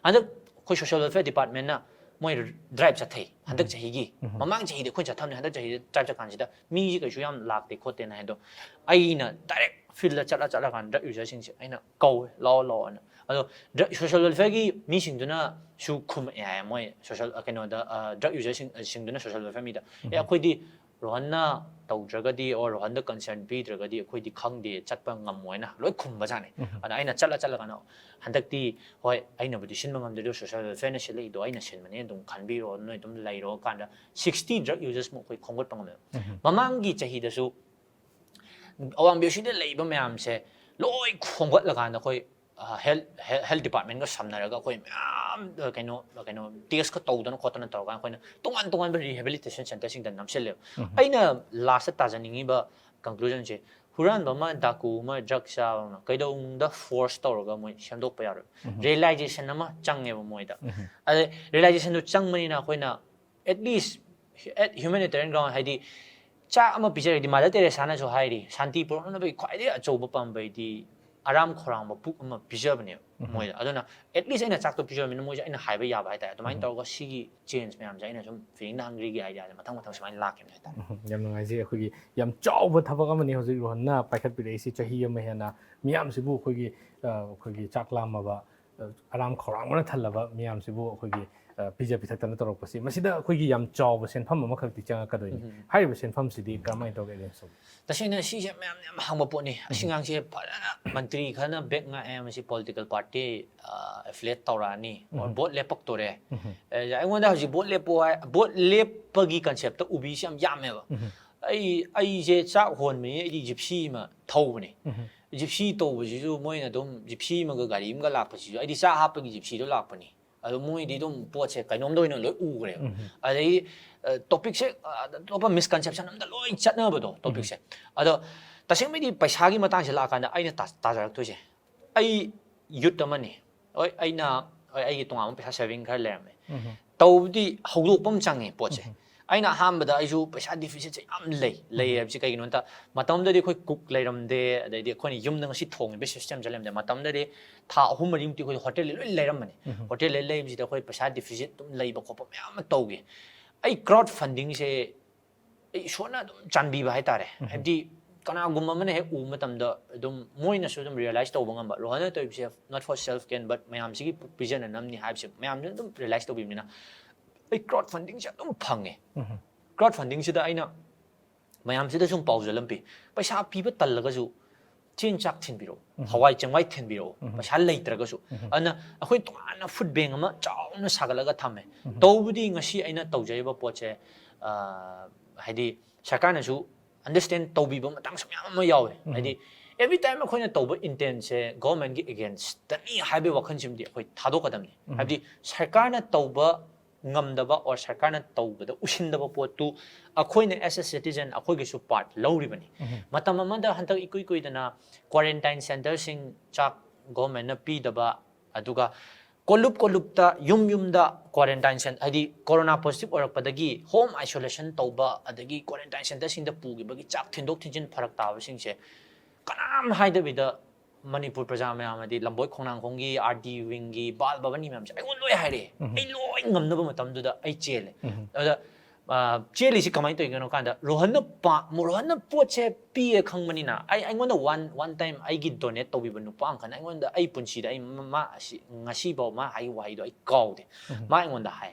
ꯍꯟꯗꯛ ꯑꯩꯈꯣꯏ social welfare departmentꯅ ꯃꯣꯏ drive ꯆꯠꯊꯩ ꯍꯟꯗꯛ ꯆꯍꯤꯒꯤ꯫ ꯃꯃꯥꯡ ꯆꯍꯤꯗꯤ ꯑꯩꯈꯣꯏꯅ ꯆꯠꯊꯕꯅꯦ, ꯍꯟꯗꯛ ꯆꯍꯤꯗ drive ꯆꯠꯀꯥꯟꯁꯤꯗ ꯃꯤꯁꯤ ꯀꯩꯁꯨ ꯌꯥꯝ ꯂꯥꯛꯇꯦ ꯈꯣꯠꯇꯦꯅ ꯍꯥꯏꯗꯣ, ꯑꯩꯅ direct fieldꯇ ꯆꯠꯂ ꯆꯠꯂꯀꯥꯟꯗ drug userꯁꯤꯡꯁꯦ ꯑꯩꯅ ꯀꯧꯋꯦ, "ꯂꯥꯛꯑꯣ, ꯂꯥꯛꯑꯣꯅ"꯫ ꯑꯗꯣ drug, social welfareꯒꯤ ꯃꯤꯁꯤꯡꯗꯨꯅꯁꯨ ꯈꯨꯝꯃꯛꯑꯦ ꯍꯥꯏ, ꯃꯣꯏ social, ꯑ, ꯀꯩꯅꯣꯗ, ꯑ, drug userꯁꯤꯡ, ꯑ, ꯁꯤꯡꯗꯨꯅ social welfare ꯃꯤꯗ, "ꯑꯦ, ꯑꯩꯈꯣꯏꯗꯤ ꯔꯣꯍꯟꯅ ꯇꯧꯗ꯭ꯔꯒꯗꯤ or ꯔꯣꯍꯟꯗ concern ꯄꯤꯗ꯭ꯔꯒꯗꯤ ꯑꯩꯈꯣꯏꯗꯤ ꯈꯪꯗꯦ, ꯆꯠꯄ ꯉꯝꯃꯣꯏꯅ" ꯂꯣꯏ ꯈꯨꯝꯕꯖꯥꯠꯅꯤ꯫ ꯑꯗ ꯑꯩꯅ ꯆꯠꯂ ꯆꯠꯂꯀꯥꯟꯗ, "ꯍꯟꯗꯛꯇꯤ ꯍꯣꯏ, ꯑꯩꯅꯕꯨꯗꯤ ꯁꯤꯟꯕ ꯉꯝꯗ꯭ꯔꯦ ꯑꯗꯨ social welfareꯅ ꯁꯤꯜꯂꯛꯏꯗꯣ ꯑꯩꯅ ꯁꯤꯟꯕꯅꯦ, ꯑꯗꯨꯝ ꯈꯟꯕꯤꯔꯣ, ꯅꯣꯏ ꯑꯗꯨꯝ ꯂꯩꯔꯣ" ꯀꯥꯟꯗ sixty drug usersꯃꯨꯛ ꯑꯩꯈꯣꯏ ꯈꯣꯝꯒꯠꯄ ꯉꯝꯃꯦꯕ꯫ ꯃꯃꯥꯡꯒꯤ ꯆꯍꯤꯗꯁꯨ ꯑꯋꯥꯡ ꯕꯤ ꯑꯣ ꯁꯤꯗ ꯂꯩꯕ ꯃꯌꯥꯝꯁꯦ ꯂꯣꯏ ꯈꯣꯝꯒꯠꯂꯀꯥꯟꯗ ꯑꯩꯈꯣꯏ, ꯑ, health, health, health departmentꯒ ꯁꯝꯅꯔꯒ ꯑꯩꯈꯣꯏ ꯃꯌꯥꯝ, ꯑ, ꯀꯩꯅꯣ, ꯀꯩꯅꯣ, testꯀ ꯇꯧꯗꯅ ꯈꯣꯠꯇꯅ ꯇꯧꯔꯀꯥꯟꯗ ꯑꯩꯈꯣꯏꯅ ꯇꯣꯉꯥꯟ ꯇꯣꯉꯥꯟꯕ rehabilitation centreꯁꯤꯡꯗ ꯅꯝꯁꯤꯜꯂꯦꯕ꯫ ꯑꯩꯅ lastꯇ ꯇꯥꯖꯅꯤꯡꯉꯤꯕ conclusionꯁꯦ, ꯍꯨꯔꯥꯟꯕ ꯑꯃ, ꯗꯥꯀꯨ ꯑꯃ, drug ꯆꯥꯕ ꯑꯃ ꯀꯩꯗꯧꯅꯨꯡꯗ force ꯇꯧꯔꯒ ꯃꯣꯏ ꯁꯦꯝꯗꯣꯛꯄ ꯌꯥꯔꯣꯏ꯫ Realization ꯑꯃ ꯆꯪꯉꯦꯕ ꯃꯣꯏꯗ꯫ ꯑꯗ realizationꯗꯨ ꯆꯪꯕꯅꯤꯅ ꯑꯩꯈꯣꯏꯅ at least at humanitarian ground, ꯍꯥꯏꯗꯤ ꯆꯥꯛ ꯑꯃ ꯄꯤꯖꯔꯗꯤ, Mother Teresaꯅꯁꯨ ꯍꯥꯏꯔꯤ, ꯁꯥꯟꯇꯤ ꯄꯨꯔꯛꯅꯕꯒꯤ ꯈ꯭ꯋꯥꯏꯗꯒꯤ ꯑꯆꯧꯕ ꯄꯥꯝꯕꯩꯗꯤ ꯑꯔꯥꯝ ꯈꯧꯔꯥꯡꯕ ꯄꯨꯛ ꯑꯃ ꯄꯤꯖꯕꯅꯦꯕ ꯃꯣꯏꯗ꯫ ꯑꯗꯨꯅ at least ꯑꯩꯅ ꯆꯥꯛꯇꯣ ꯄꯤꯖꯔꯕꯅꯤꯅ ꯃꯣꯏꯁꯦ ꯑꯩꯅ ꯍꯥꯏꯕ ꯌꯥꯕ ꯍꯥꯏꯇꯥꯔꯦ꯫ ꯑꯗꯨꯃꯥꯏꯅ ꯇꯧꯔꯒ ꯁꯤꯒꯤ change ꯃꯌꯥꯝꯁꯦ ꯑꯩꯅ ꯁꯨꯝ Feeding the Hungryꯒꯤ ideaꯁꯦ ꯃꯊꯪ ꯃꯊꯪ ꯁꯨꯃꯥꯏꯅ ꯂꯥꯛꯈꯤꯕꯅꯦ ꯍꯥꯏꯇꯥꯔꯦ꯫ ꯌꯥꯝ ꯅꯨꯡꯉꯥꯏꯖꯩ꯫ ꯑꯩꯈꯣꯏꯒꯤ ꯌꯥꯝ ꯆꯥꯎꯕ ꯊꯕꯛ ꯑꯃꯅꯤ ꯍꯧꯖꯤꯛ ꯔꯣꯍꯟꯅ ꯄꯥꯏꯈꯠꯄꯤꯔꯛꯏꯁꯤ꯫ ꯆꯍꯤ ꯑꯃ ꯍꯦꯟꯅ ꯃꯤꯌꯥꯝꯁꯤꯕꯨ ꯑꯩꯈꯣꯏꯒꯤ, ꯑ, ꯑꯩꯈꯣꯏꯒꯤ ꯆꯥꯛ ꯂꯥꯝꯃꯕ ꯑ, ꯑꯔꯥꯝ ꯈꯧꯔꯥꯡꯕꯅ ꯊꯜꯂꯕ ꯃꯤꯌꯥꯝꯁꯤꯕꯨ ꯑꯩꯈꯣꯏꯒꯤ, ꯑ, ꯄꯤꯖ ꯄꯤꯊꯛꯇꯅ ꯇꯧꯔꯛꯄꯁꯤ, ꯃꯁꯤꯗ ꯑꯩꯈꯣꯏꯒꯤ ꯌꯥꯝ ꯆꯥꯎꯕ ꯁꯦꯟꯐꯝ ꯑꯃꯈꯛꯇꯤ ꯆꯪꯉꯛꯀꯗꯣꯏꯅꯤ꯫ ꯎꯝ꯫ ꯍꯥꯏꯔꯤꯕ ꯁꯦꯟꯐꯝꯁꯤꯗꯤ ꯀꯔꯝꯍꯥꯏꯅ ꯇꯧꯒꯦ, ꯑꯦꯂꯦꯟ ꯁꯣꯝ? ꯇꯁꯦꯡꯅ ꯁꯤꯁꯦ ꯃꯌꯥꯝꯅ ꯌꯥꯝ ꯍꯪꯕ ꯄꯣꯠꯅꯤ꯫ ꯑꯁꯤ ꯎꯝ꯫ ꯑꯉꯥꯡꯁꯦ ꯐꯖꯅ ꯃꯟꯇ꯭ꯔꯤ ꯈꯔꯅ ꯕꯦꯛ ꯉꯥꯛꯑꯦ, ꯃꯁꯤ political party, ꯑ, affiliate ꯇꯧꯔꯛꯑꯅꯤ, or ꯎꯝ꯫ Vote ꯂꯦꯞꯄꯛꯇꯣꯔꯦ꯫ ꯎꯝ꯫ ꯑꯦ, ꯑꯩꯉꯣꯟꯗ ꯍꯧꯖꯤꯛ vote ꯂꯦꯞꯄꯣ ꯍꯥꯏ, vote ꯂꯦꯞꯄꯒꯤ concept ꯎꯕꯤꯁꯤ ꯌꯥꯝ ꯌꯥꯝꯃꯦꯕ꯫ ꯎꯝ꯫ ꯑꯩ, ꯑꯩꯁꯦ ꯆꯥꯛ ꯍꯣꯟꯕꯅꯤ, ꯑꯩꯗꯤ gypsy ꯑꯃ ꯊꯧꯕꯅꯤ꯫ ꯎꯝ꯫ Gypsy ꯇꯧꯕꯁꯤꯁꯨ ꯃꯣꯏꯅ ꯑꯗꯨꯝ gypsy ꯑꯃꯒ ꯒꯥꯔꯤ ꯑꯃꯒ ꯂꯥꯛꯄꯁꯤꯁꯨ, ꯑꯩꯗꯤ ꯆꯥꯛ ꯍꯥꯞꯄꯒꯤ gypsyꯗꯣ ꯂꯥꯛꯄꯅꯤ꯫ ꯑꯗꯣ ꯃꯣꯏꯗꯤ ꯑꯗꯨꯝ ꯄꯣꯠꯁꯦ ꯀꯩꯅꯣꯝꯗ ꯑꯣꯏꯅ ꯂꯣꯏ ꯎꯈ꯭ꯔꯦꯕ꯫ ꯎꯝ꯫ ꯑꯗꯩ, ꯑ, topicꯁꯦ, ꯑ, ꯑꯇꯣꯞꯄ misconception ꯑꯝꯗ ꯂꯣꯏ ꯆꯠꯅꯕꯗꯣ, topicꯁꯦ꯫ ꯎꯝ꯫ ꯑꯗꯣ ꯇꯁꯦꯡꯕꯩꯗꯤ ꯄꯩꯁꯥꯒꯤ ꯃꯇꯥꯡꯁꯦ ꯂꯥꯛꯑꯀꯥꯟꯗ ꯑꯩꯅ ꯇꯥ-, ꯇꯥꯖꯔꯛꯇꯣꯏꯁꯦ, ꯑꯩ youth ꯑꯃꯅꯤ꯫ ꯍꯣꯏ, ꯑꯩꯅ, ꯍꯣꯏ, ꯑꯩꯒꯤ ꯇꯣꯉꯥꯟꯕ ꯄꯩꯁꯥ saving ꯈꯔ ꯂꯩꯔꯝꯃꯦ꯫ ꯎꯝ꯫ ꯇꯧꯕꯗꯤ ꯍꯧꯗꯣꯛꯄ ꯑꯃ ꯆꯪꯉꯦ ꯄꯣꯠꯁꯦ꯫ ꯎꯝ꯫ ꯑꯩꯅ ꯑꯍꯥꯟꯕꯗ ꯑꯩꯁꯨ ꯄꯩꯁꯥ deficitꯁꯦ ꯌꯥꯝ ꯂꯩ, ꯂꯩ ꯎꯝ꯫ ꯍꯥꯏꯕꯁꯤ ꯀꯩꯒꯤꯅꯣ ꯍꯥꯏ ꯇꯥ-, ꯃꯇꯝꯗꯨꯗꯗꯤ ꯑꯩꯈꯣꯏ cook ꯂꯩꯔꯝꯗꯦ, ꯑꯗꯩꯗꯤ ꯑꯩꯈꯣꯏꯅ ꯌꯨꯝꯗ ꯉꯁꯤ ꯊꯣꯡꯉꯤꯕ systemꯁꯦ ꯂꯩꯔꯝꯗꯦ꯫ ꯃꯇꯝꯗꯗꯤ ꯊꯥ ꯑꯍꯨꯝ ꯃꯔꯤꯃꯨꯛꯇꯤ ꯑꯩꯈꯣꯏ hotelꯗ ꯂꯣꯏ ꯂꯩꯔꯝꯕꯅꯤ꯫ ꯎꯝ꯫ Hotelꯗ ꯂꯩꯕꯁꯤꯗ ꯑꯩꯈꯣꯏ ꯄꯩꯁꯥ deficit ꯑꯗꯨꯝ ꯂꯩꯕ ꯈꯣꯠꯄ ꯃꯌꯥꯝ ꯑꯃ ꯇꯧꯈꯤ꯫ ꯑꯩ crowd fundingꯁꯦ ꯑꯩ ꯏꯁꯣꯔꯅ ꯑꯗꯨꯝ ꯆꯥꯟꯕꯤꯕ ꯍꯥꯏꯇꯥꯔꯦ꯫ ꯎꯝ꯫ ꯍꯥꯏꯕꯗꯤ ꯀꯅꯥꯒꯨꯝꯕ ꯑꯃꯅ ꯍꯦꯛ ꯎꯕ ꯃꯇꯝꯗ ꯑꯗꯨꯝ ꯃꯣꯏꯅꯁꯨ ꯑꯗꯨꯝ realize ꯇꯧꯕ ꯉꯝꯕ, "ꯔꯣꯍꯟꯅ ꯇꯧꯔꯤꯕꯁꯦ not for self gain, but ꯃꯌꯥꯝꯁꯤꯒꯤ ꯄꯨ-, ꯄꯤꯖꯅꯅꯕꯅꯤ" ꯍꯥꯏꯕꯁꯦ ꯃꯌꯥꯝꯁꯤꯅ ꯑꯗꯨꯝ realize ꯇꯧꯕꯤꯕꯅꯤꯅ ꯑꯩ crowd fundingꯁꯦ ꯑꯗꯨꯝ ꯐꯪꯉꯦ꯫ ꯎꯝ꯫ Crowd fundingꯁꯤꯗ ꯑꯩꯅ ꯃꯌꯥꯝꯁꯤꯗ ꯁꯨꯝ ꯄꯥꯎꯖꯦꯜ ꯑꯃ ꯄꯤ, "ꯄꯩꯁꯥ ꯄꯤꯕ ꯇꯜꯂꯒꯁꯨ ꯆꯦꯡ ꯆꯥꯛ ꯊꯤꯟꯕꯤꯔꯛꯑꯣ, ꯎꯝ꯫ ꯍꯋꯥꯏ ꯆꯦꯡꯋꯥꯏ ꯊꯤꯟꯕꯤꯔꯛꯑꯣ, ꯎꯝ꯫ ꯄꯩꯁꯥ ꯂꯩꯇ꯭ꯔꯒꯁꯨ"꯫ ꯎꯝ꯫ ꯑꯗꯨꯅ ꯑꯩꯈꯣꯏ ꯇꯣꯉꯥꯟꯅ food bank ꯑꯃ ꯆꯥꯎꯅ ꯁꯥꯒꯠꯂꯒ ꯊꯝꯃꯦ꯫ ꯎꯝ꯫ ꯇꯧꯕꯗꯤ ꯉꯁꯤ ꯑꯩꯅ ꯇꯧꯖꯔꯤꯕ ꯄꯣꯠꯁꯦ, ꯑ, ꯍꯥꯏꯗꯤ ꯁꯔꯀꯥꯔꯅꯁꯨ understand ꯇꯧꯕꯤꯕ ꯃꯇꯥꯡꯁꯨ ꯃꯌꯥꯝ ꯑꯃ ꯌꯥꯎꯋꯦ꯫ ꯎꯝ꯫ ꯍꯥꯏꯗꯤ every time ꯑꯩꯈꯣꯏꯅ ꯇꯧꯕ intentꯁꯦ governmentꯀꯤ againstꯇꯅꯤ ꯍꯥꯏꯕꯒꯤ ꯋꯥꯈꯜꯁꯤꯃꯗꯤ ꯑꯩꯈꯣꯏ ꯊꯥꯗꯣꯛꯀꯗꯕꯅꯤ꯫ ꯎꯝ꯫ ꯍꯥꯏꯕꯗꯤ ꯁꯔꯀꯥꯔꯅ ꯇꯧꯕ ꯉꯝꯗꯕ or ꯁꯔꯀꯥꯔꯅ ꯇꯧꯕꯗ ꯎꯁꯤꯟꯗꯕ ꯄꯣꯠꯇꯨ ꯑꯩꯈꯣꯏꯅ as a citizen ꯑꯩꯈꯣꯏꯒꯤꯁꯨ part ꯂꯧꯔꯤꯕꯅꯤ꯫ ꯎꯝ꯫ ꯃꯇꯝ ꯑꯃꯗ ꯍꯟꯗꯛ ꯏꯀꯨꯏ ꯀꯨꯏꯗꯅ quarantine centreꯁꯤꯡ ꯆꯥꯛ governmentꯅ ꯄꯤꯗꯕ, ꯑꯗꯨꯒ ꯀꯣꯂꯨꯞ ꯀꯣꯂꯨꯞꯇ, ꯌꯨꯝ ꯌꯨꯝꯗ quarantine cen-, ꯍꯥꯏꯗꯤ corona positive ꯑꯣꯏꯔꯛꯄꯗꯒꯤ home isolation ꯇꯧꯕ, ꯑꯗꯒꯤ quarantine centreꯁꯤꯡꯗ ꯄꯨꯈꯤꯕꯒꯤ ꯆꯥꯛ ꯊꯤꯟꯗꯣꯛ ꯊꯤꯟꯖꯤꯟ ꯐꯔꯛ ꯇꯥꯕꯁꯤꯡꯁꯦ ꯀꯅꯥꯝ ꯍꯥꯏꯗꯕꯤꯗ ꯃꯅꯤꯄꯨꯔ ꯄ꯭ꯔꯖꯥ ꯃꯌꯥꯝ, ꯍꯥꯏꯗꯤ ꯂꯝꯕꯣꯏ ꯈꯣꯡꯅꯥꯡꯈꯣꯡꯒꯤ, R D wingꯒꯤ, ꯕꯥꯜ ꯚꯕꯟꯒꯤ ꯃꯌꯥꯝꯁꯦ ꯑꯩꯉꯣꯟꯗ ꯂꯣꯏ ꯍꯥꯏꯔꯛꯑꯦ꯫ ꯎꯝ꯫ ꯑꯩ ꯂꯣꯏ ꯉꯝꯅꯕ ꯃꯇꯝꯗꯨꯗ ꯑꯩ ꯆꯦꯜꯂꯦ꯫ ꯎꯝ꯫ ꯑꯗ ꯑ, ꯆꯦꯜꯂꯤꯁꯤ ꯀꯃꯥꯏꯅ ꯇꯧꯔꯤꯅꯣ ꯀꯥꯟꯗ, ꯔꯣꯍꯟꯅ ꯄꯥꯝ-, ꯔꯣꯍꯟꯅ ꯄꯣꯠꯁꯦ ꯄꯤꯌꯦ ꯈꯪꯕꯅꯤꯅ, ꯑꯩ, ꯑꯩꯉꯣꯟꯗ one, one time ꯑꯩꯒꯤ donate ꯇꯧꯕꯤꯕ ꯅꯨꯄꯥ ꯑꯃꯈꯛꯅ ꯑꯩꯉꯣꯟꯗ, ꯑꯩ ꯄꯨꯟꯁꯤꯗ ꯑꯩ ꯃ-, ꯃꯥ ꯑꯁꯤ, ꯉꯁꯤꯐꯥꯎ ꯃꯥ ꯍꯥꯏ ꯋꯥꯍꯩꯗꯣ ꯑꯩ ꯀꯥꯎꯗꯦ꯫ ꯃꯥ ꯑꯩꯉꯣꯟꯗ ꯍꯥꯏ,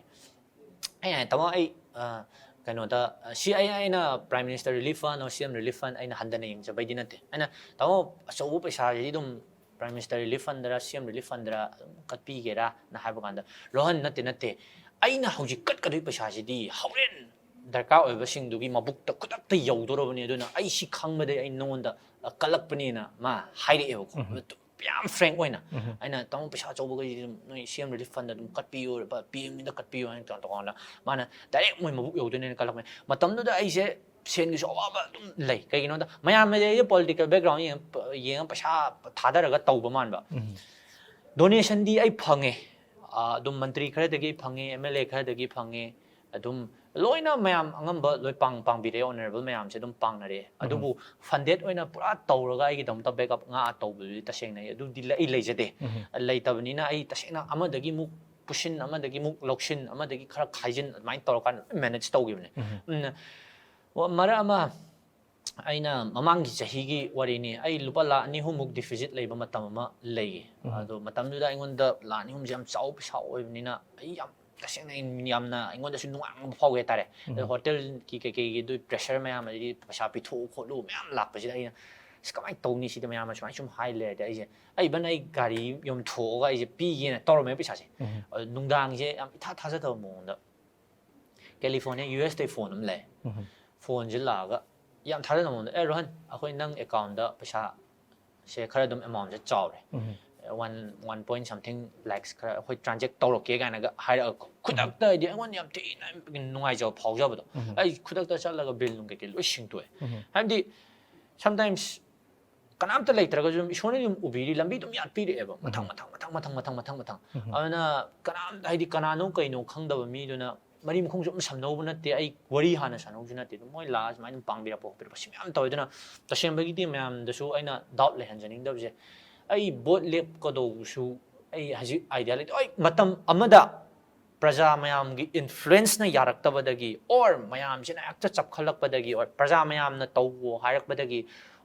ꯑꯩ ꯍꯥꯏ, "ꯇꯥꯃꯣ, ꯑꯩ, ꯑ, ꯀꯩꯅꯣꯗ, ꯑ, ꯁꯤ ꯑꯩ, ꯑꯩꯅ Prime Minister Relief Fund or C M Relief Fund ꯑꯩꯅ ꯍꯟꯊꯅ ꯌꯦꯡꯖꯕꯩꯗꯤ ꯅꯠꯇꯦ꯫ ꯑꯩꯅ, ꯇꯥꯃꯣ, ꯑꯆꯧꯕ ꯄꯩꯁꯥꯁꯤꯗꯤ ꯑꯗꯨꯝ Prime Minister Relief Fundꯗꯔ C M Relief Fundꯗꯔ ꯑꯗꯨꯝ ꯀꯠꯄꯤꯒꯦꯔꯥ?" ꯅ ꯍꯥꯏꯕ ꯀꯥꯟꯗ, "ꯔꯣꯍꯟ, ꯅꯠꯇꯦ, ꯅꯠꯇꯦ, ꯑꯩꯅ ꯍꯧꯖꯤꯛ ꯀꯠꯀꯗꯣꯏ ꯄꯩꯁꯥꯁꯤꯗꯤ ꯍꯣꯔꯦꯟ ꯗꯔꯀꯥꯔ ꯑꯣꯏꯕꯁꯤꯡꯗꯨꯒꯤ ꯃꯕꯨꯛꯇ ꯈꯨꯗꯛꯇ ꯌꯧꯗꯣꯔꯕꯅꯤ, ꯑꯗꯨꯅ ꯑꯩ ꯁꯤ ꯈꯪꯕꯗꯩ ꯑꯩ ꯅꯉꯣꯟꯗ, ꯑ, ꯀꯜꯂꯛꯄꯅꯦꯅ" ꯃꯥ ꯍꯥꯏꯔꯛꯑꯦꯕꯀꯣ꯫ ꯎꯝ꯫ ꯑꯗꯨ ꯌꯥꯝ frank ꯑꯣꯏꯅ꯫ ꯎꯝ꯫ ꯑꯩꯅ, "ꯇꯥꯃꯣ, ꯄꯩꯁꯥ ꯑꯆꯧꯕꯈꯩꯁꯤꯗꯤ ꯑꯗꯨꯝ ꯅꯣꯏ C M Relief Fundꯗ ꯑꯗꯨꯝ ꯀꯠꯄꯤꯌꯨ, ꯄ-, PMꯗ ꯀꯠꯄꯤꯌꯨ" ꯍꯥꯏꯅ ꯇꯧꯔ ꯇꯧꯀꯥꯟꯗ, ꯃꯥꯅ direct ꯃꯣꯏ ꯃꯕꯨꯛ ꯌꯧꯗꯣꯏꯅꯦꯅ ꯀꯜꯂꯛꯄꯅꯦ꯫ ꯃꯇꯝꯗꯨꯗ ꯑꯩꯁꯦ ꯁꯦꯟꯒꯤꯁꯨ ꯑꯋꯥꯕ ꯑꯗꯨꯝ ꯂꯩ꯫ ꯀꯩꯒꯤꯅꯣꯗ, ꯃꯌꯥꯝꯅꯗꯤ ꯑꯩꯁꯦ political background ꯌꯦꯡꯉ, ꯌꯦꯡꯉ ꯄꯩꯁꯥ ꯊꯥꯗꯔꯒ ꯇꯧꯕ ꯃꯥꯟꯕ꯫ ꯎꯝ꯫ Donationꯗꯤ ꯑꯩ ꯐꯪꯉꯦ꯫ ꯑ, ꯑꯗꯨꯝ ꯃꯟꯇ꯭ꯔꯤ ꯈꯔꯗꯒꯤ ꯐꯪꯉꯦ, M L A ꯈꯔꯗꯒꯤ ꯐꯪꯉꯦ꯫ ꯑꯗꯨꯝ ꯂꯣꯏꯅ ꯃꯌꯥꯝ ꯑꯉꯝꯕ ꯂꯣꯏ ꯄꯥꯡ-, ꯄꯥꯡꯕꯤꯔꯛꯑꯦ, honourable ꯃꯌꯥꯝꯁꯦ ꯑꯗꯨꯝ ꯄꯥꯡꯅꯔꯛꯑꯦ꯫ ꯎꯝ꯫ ꯑꯗꯨꯕꯨ funded ꯑꯣꯏꯅ ꯄꯨꯔꯥ ꯇꯧꯔꯒ ꯑꯩꯒꯤꯗꯃꯛꯇ backup ꯉꯥ ꯇꯧꯕꯗꯨꯗꯤ ꯇꯁꯦꯡꯅ ꯑꯩ ꯑꯗꯨꯗꯤ ꯂꯩ-, ꯑꯩ ꯂꯩꯖꯗꯦ꯫ ꯎꯝ꯫ ꯂꯩꯇꯕꯅꯤꯅ ꯑꯩ ꯇꯁꯦꯡꯅ ꯑꯃꯗꯒꯤ ꯑꯃꯨꯛ ꯄꯨꯁꯤꯟ, ꯑꯃꯗꯒꯤ ꯑꯃꯨꯛ ꯂꯧꯁꯤꯟ, ꯑꯃꯗꯒꯤ ꯈꯔ ꯈꯥꯏꯖꯤꯟ, ꯑꯗꯨꯃꯥꯏꯅ ꯇꯧꯔꯀꯥꯟꯗ ꯂꯣꯏ manage ꯇꯧꯈꯤꯕꯅꯦ꯫ ꯎꯝ꯫ ꯎꯝ, ꯋꯥ-, ꯃꯔꯛ ꯑꯃ ꯑꯩꯅ ꯃꯃꯥꯡꯒꯤ ꯆꯍꯤꯒꯤ ꯋꯥꯔꯤꯅꯤ, ꯑꯩ ꯂꯨꯄꯥ ꯂꯥꯈ ꯑꯅꯤ ꯑꯍꯨꯝꯃꯨꯛ deficit ꯂꯩꯕ ꯃꯇꯝ ꯑꯃ ꯂꯩꯌꯦ꯫ ꯎꯝ꯫ ꯑꯗꯣ ꯃꯇꯝꯗꯨꯗ ꯑꯩꯉꯣꯟꯗ ꯂꯥꯈ ꯑꯅꯤ ꯑꯍꯨꯝꯁꯦ ꯌꯥꯝ ꯆꯥꯎꯕ ꯄꯩꯁꯥ ꯑꯣꯏꯕꯅꯤꯅ, ꯑꯩ ꯌꯥꯝ ꯇꯁꯦꯡꯅ ꯑꯩ ꯌꯥꯝꯅ ꯑꯩꯉꯣꯟꯗꯁꯨ ꯅꯨꯡꯉꯥꯏꯕ ꯐꯥꯎꯒꯦ ꯍꯥꯏꯇꯥꯔꯦ꯫ ꯑꯗꯣ ꯎꯝ꯫ Hotelꯒꯤ ꯀꯩꯀꯩꯒꯤ ꯑꯗꯨ pressure ꯃꯌꯥꯝ, ꯑꯗꯒꯤ ꯄꯩꯁꯥ ꯄꯤꯊꯣꯛꯎ ꯈꯣꯠꯂꯨ ꯃꯌꯥꯝ ꯂꯥꯛꯄꯁꯤꯗ ꯑꯩꯅ, "ꯑꯁ, ꯀꯃꯥꯏꯅ ꯇꯧꯅꯤ ꯁꯤꯗ?" ꯃꯌꯥꯝꯅ ꯁꯨꯃꯥꯏꯅ ꯁꯨꯝ ꯍꯥꯏ ꯂꯩꯔꯗꯤ ꯑꯩꯁꯦ, ꯑꯩ even ꯑꯩ ꯒꯥꯔꯤ ꯌꯣꯟꯊꯣꯛꯑꯒ ꯑꯩꯁꯦ ꯄꯤꯒꯦꯅ ꯇꯧꯔꯝꯃꯦ ꯄꯩꯁꯥꯁꯦ꯫ ꯎꯝ꯫ ꯑꯗꯣ ꯅꯨꯡꯗꯥꯡꯁꯦ ꯌꯥꯝ ꯏꯊꯥ ꯊꯥꯖꯗꯕ ꯃꯑꯣꯡꯗ California, U S ꯇꯩ phone ꯑꯃ ꯂꯩ꯫ ꯎꯝ꯫ Phoneꯁꯦ ꯂꯥꯛꯑꯒ ꯌꯥꯝ ꯊꯥꯖꯗꯕ ꯃꯑꯣꯡꯗ, "ꯑꯦ, ꯔꯣꯍꯟ, ꯑꯩꯈꯣꯏ ꯅꯪ accountꯗ ꯄꯩꯁꯥ ꯁꯦ ꯈꯔ ꯑꯗꯨꯝ amountꯁꯦ ꯆꯥꯎꯔꯦ꯫ ꯎꯝ꯫ One, one point something lakhs ꯈꯔ ꯑꯩꯈꯣꯏ transact ꯇꯧꯔꯛꯀꯦ" ꯀꯥꯏꯅꯒ ꯍꯥꯏꯔꯛꯑꯒ, ꯈꯨꯗꯛꯇ ꯍꯥꯏꯗꯤ ꯑꯩꯉꯣꯟꯗ ꯌꯥꯝ ꯊꯤꯅ ꯅꯨꯡꯉꯥꯏꯖꯕ ꯐꯥꯎꯖꯕꯗꯣ꯫ ꯎꯝ꯫ ꯑꯩ ꯈꯨꯗꯛꯇ ꯆꯠꯂꯒ bill ꯅꯨꯡ ꯀꯩꯀꯩ ꯂꯣꯏ ꯁꯤꯡꯇꯣꯛꯑꯦ꯫ ꯎꯝ꯫ ꯍꯥꯏꯕꯗꯤ sometimes ꯀꯅꯥꯝꯇ ꯂꯩꯇ꯭ꯔꯒꯁꯨ ꯑꯗꯨꯝ ꯏꯁꯣꯔꯅ ꯑꯗꯨꯝ ꯎꯕꯤꯔꯤ, ꯂꯝꯕꯤ ꯑꯗꯨꯝ ꯌꯥꯠꯄꯤꯔꯛꯑꯦꯕ, ꯃꯊꯪ, ꯎꯝ꯫ ꯃꯊꯪ, ꯃꯊꯪ, ꯃꯊꯪ, ꯃꯊꯪ, ꯃꯊꯪ, ꯃꯊꯪ꯫ ꯎꯝ꯫ ꯑꯗꯨꯅ ꯀꯅꯥꯝ, ꯍꯥꯏꯗꯤ ꯀꯅꯥꯅꯣ ꯀꯩꯅꯣ ꯈꯪꯗꯕ ꯃꯤꯗꯨꯅ ꯃꯔꯤ ꯃꯈꯣꯡꯁꯨ ꯑꯗꯨꯝ ꯁꯝꯅꯧꯕ ꯅꯠꯇꯦ, ꯑꯩ ꯋꯥꯔꯤ ꯍꯥꯟꯅ ꯁꯥꯟꯅꯧꯁꯨ ꯅꯠꯇꯦ, ꯑꯗꯨꯝ ꯃꯣꯏ ꯂꯥꯛꯑ ꯁꯨꯃꯥꯏꯅ ꯑꯗꯨꯝ ꯄꯥꯡꯕꯤꯔꯛꯄ ꯈꯣꯠꯄꯤꯔꯛꯄ ꯁꯤ ꯃꯌꯥꯝ ꯇꯧꯋꯦ꯫ ꯑꯗꯨꯅ ꯇꯁꯦꯡꯕꯒꯤꯗꯤ ꯃꯌꯥꯝꯗꯁꯨ ꯑꯩꯅ doubt ꯂꯩꯍꯟꯖꯅꯤꯡꯗꯕꯁꯦ, ꯑꯩ vote ꯂꯦꯞꯀꯗꯧꯕꯁꯨ ꯑꯩ ꯍꯧꯖꯤꯛ idea ꯂꯩꯇꯦ꯫ ꯑꯩ ꯃꯇꯝ ꯑꯃꯗ ꯄ꯭ꯔꯖꯥ ꯃꯌꯥꯝꯒꯤ ꯏꯟꯐ꯭ꯂꯨꯌꯦꯟꯁꯅ ꯌꯥꯔꯛꯇꯕꯗꯒꯤ, ꯑꯣꯔ ꯃꯌꯥꯝꯁꯤꯅ ꯍꯦꯛꯇ ꯆꯞꯈꯠꯂꯛꯄꯗꯒꯤ, ꯑꯣꯔ ꯄ꯭ꯔꯖꯥ ꯃꯌꯥꯝꯅ ꯇꯧꯋꯣ ꯍꯥꯏꯔꯛꯄꯗꯒꯤ,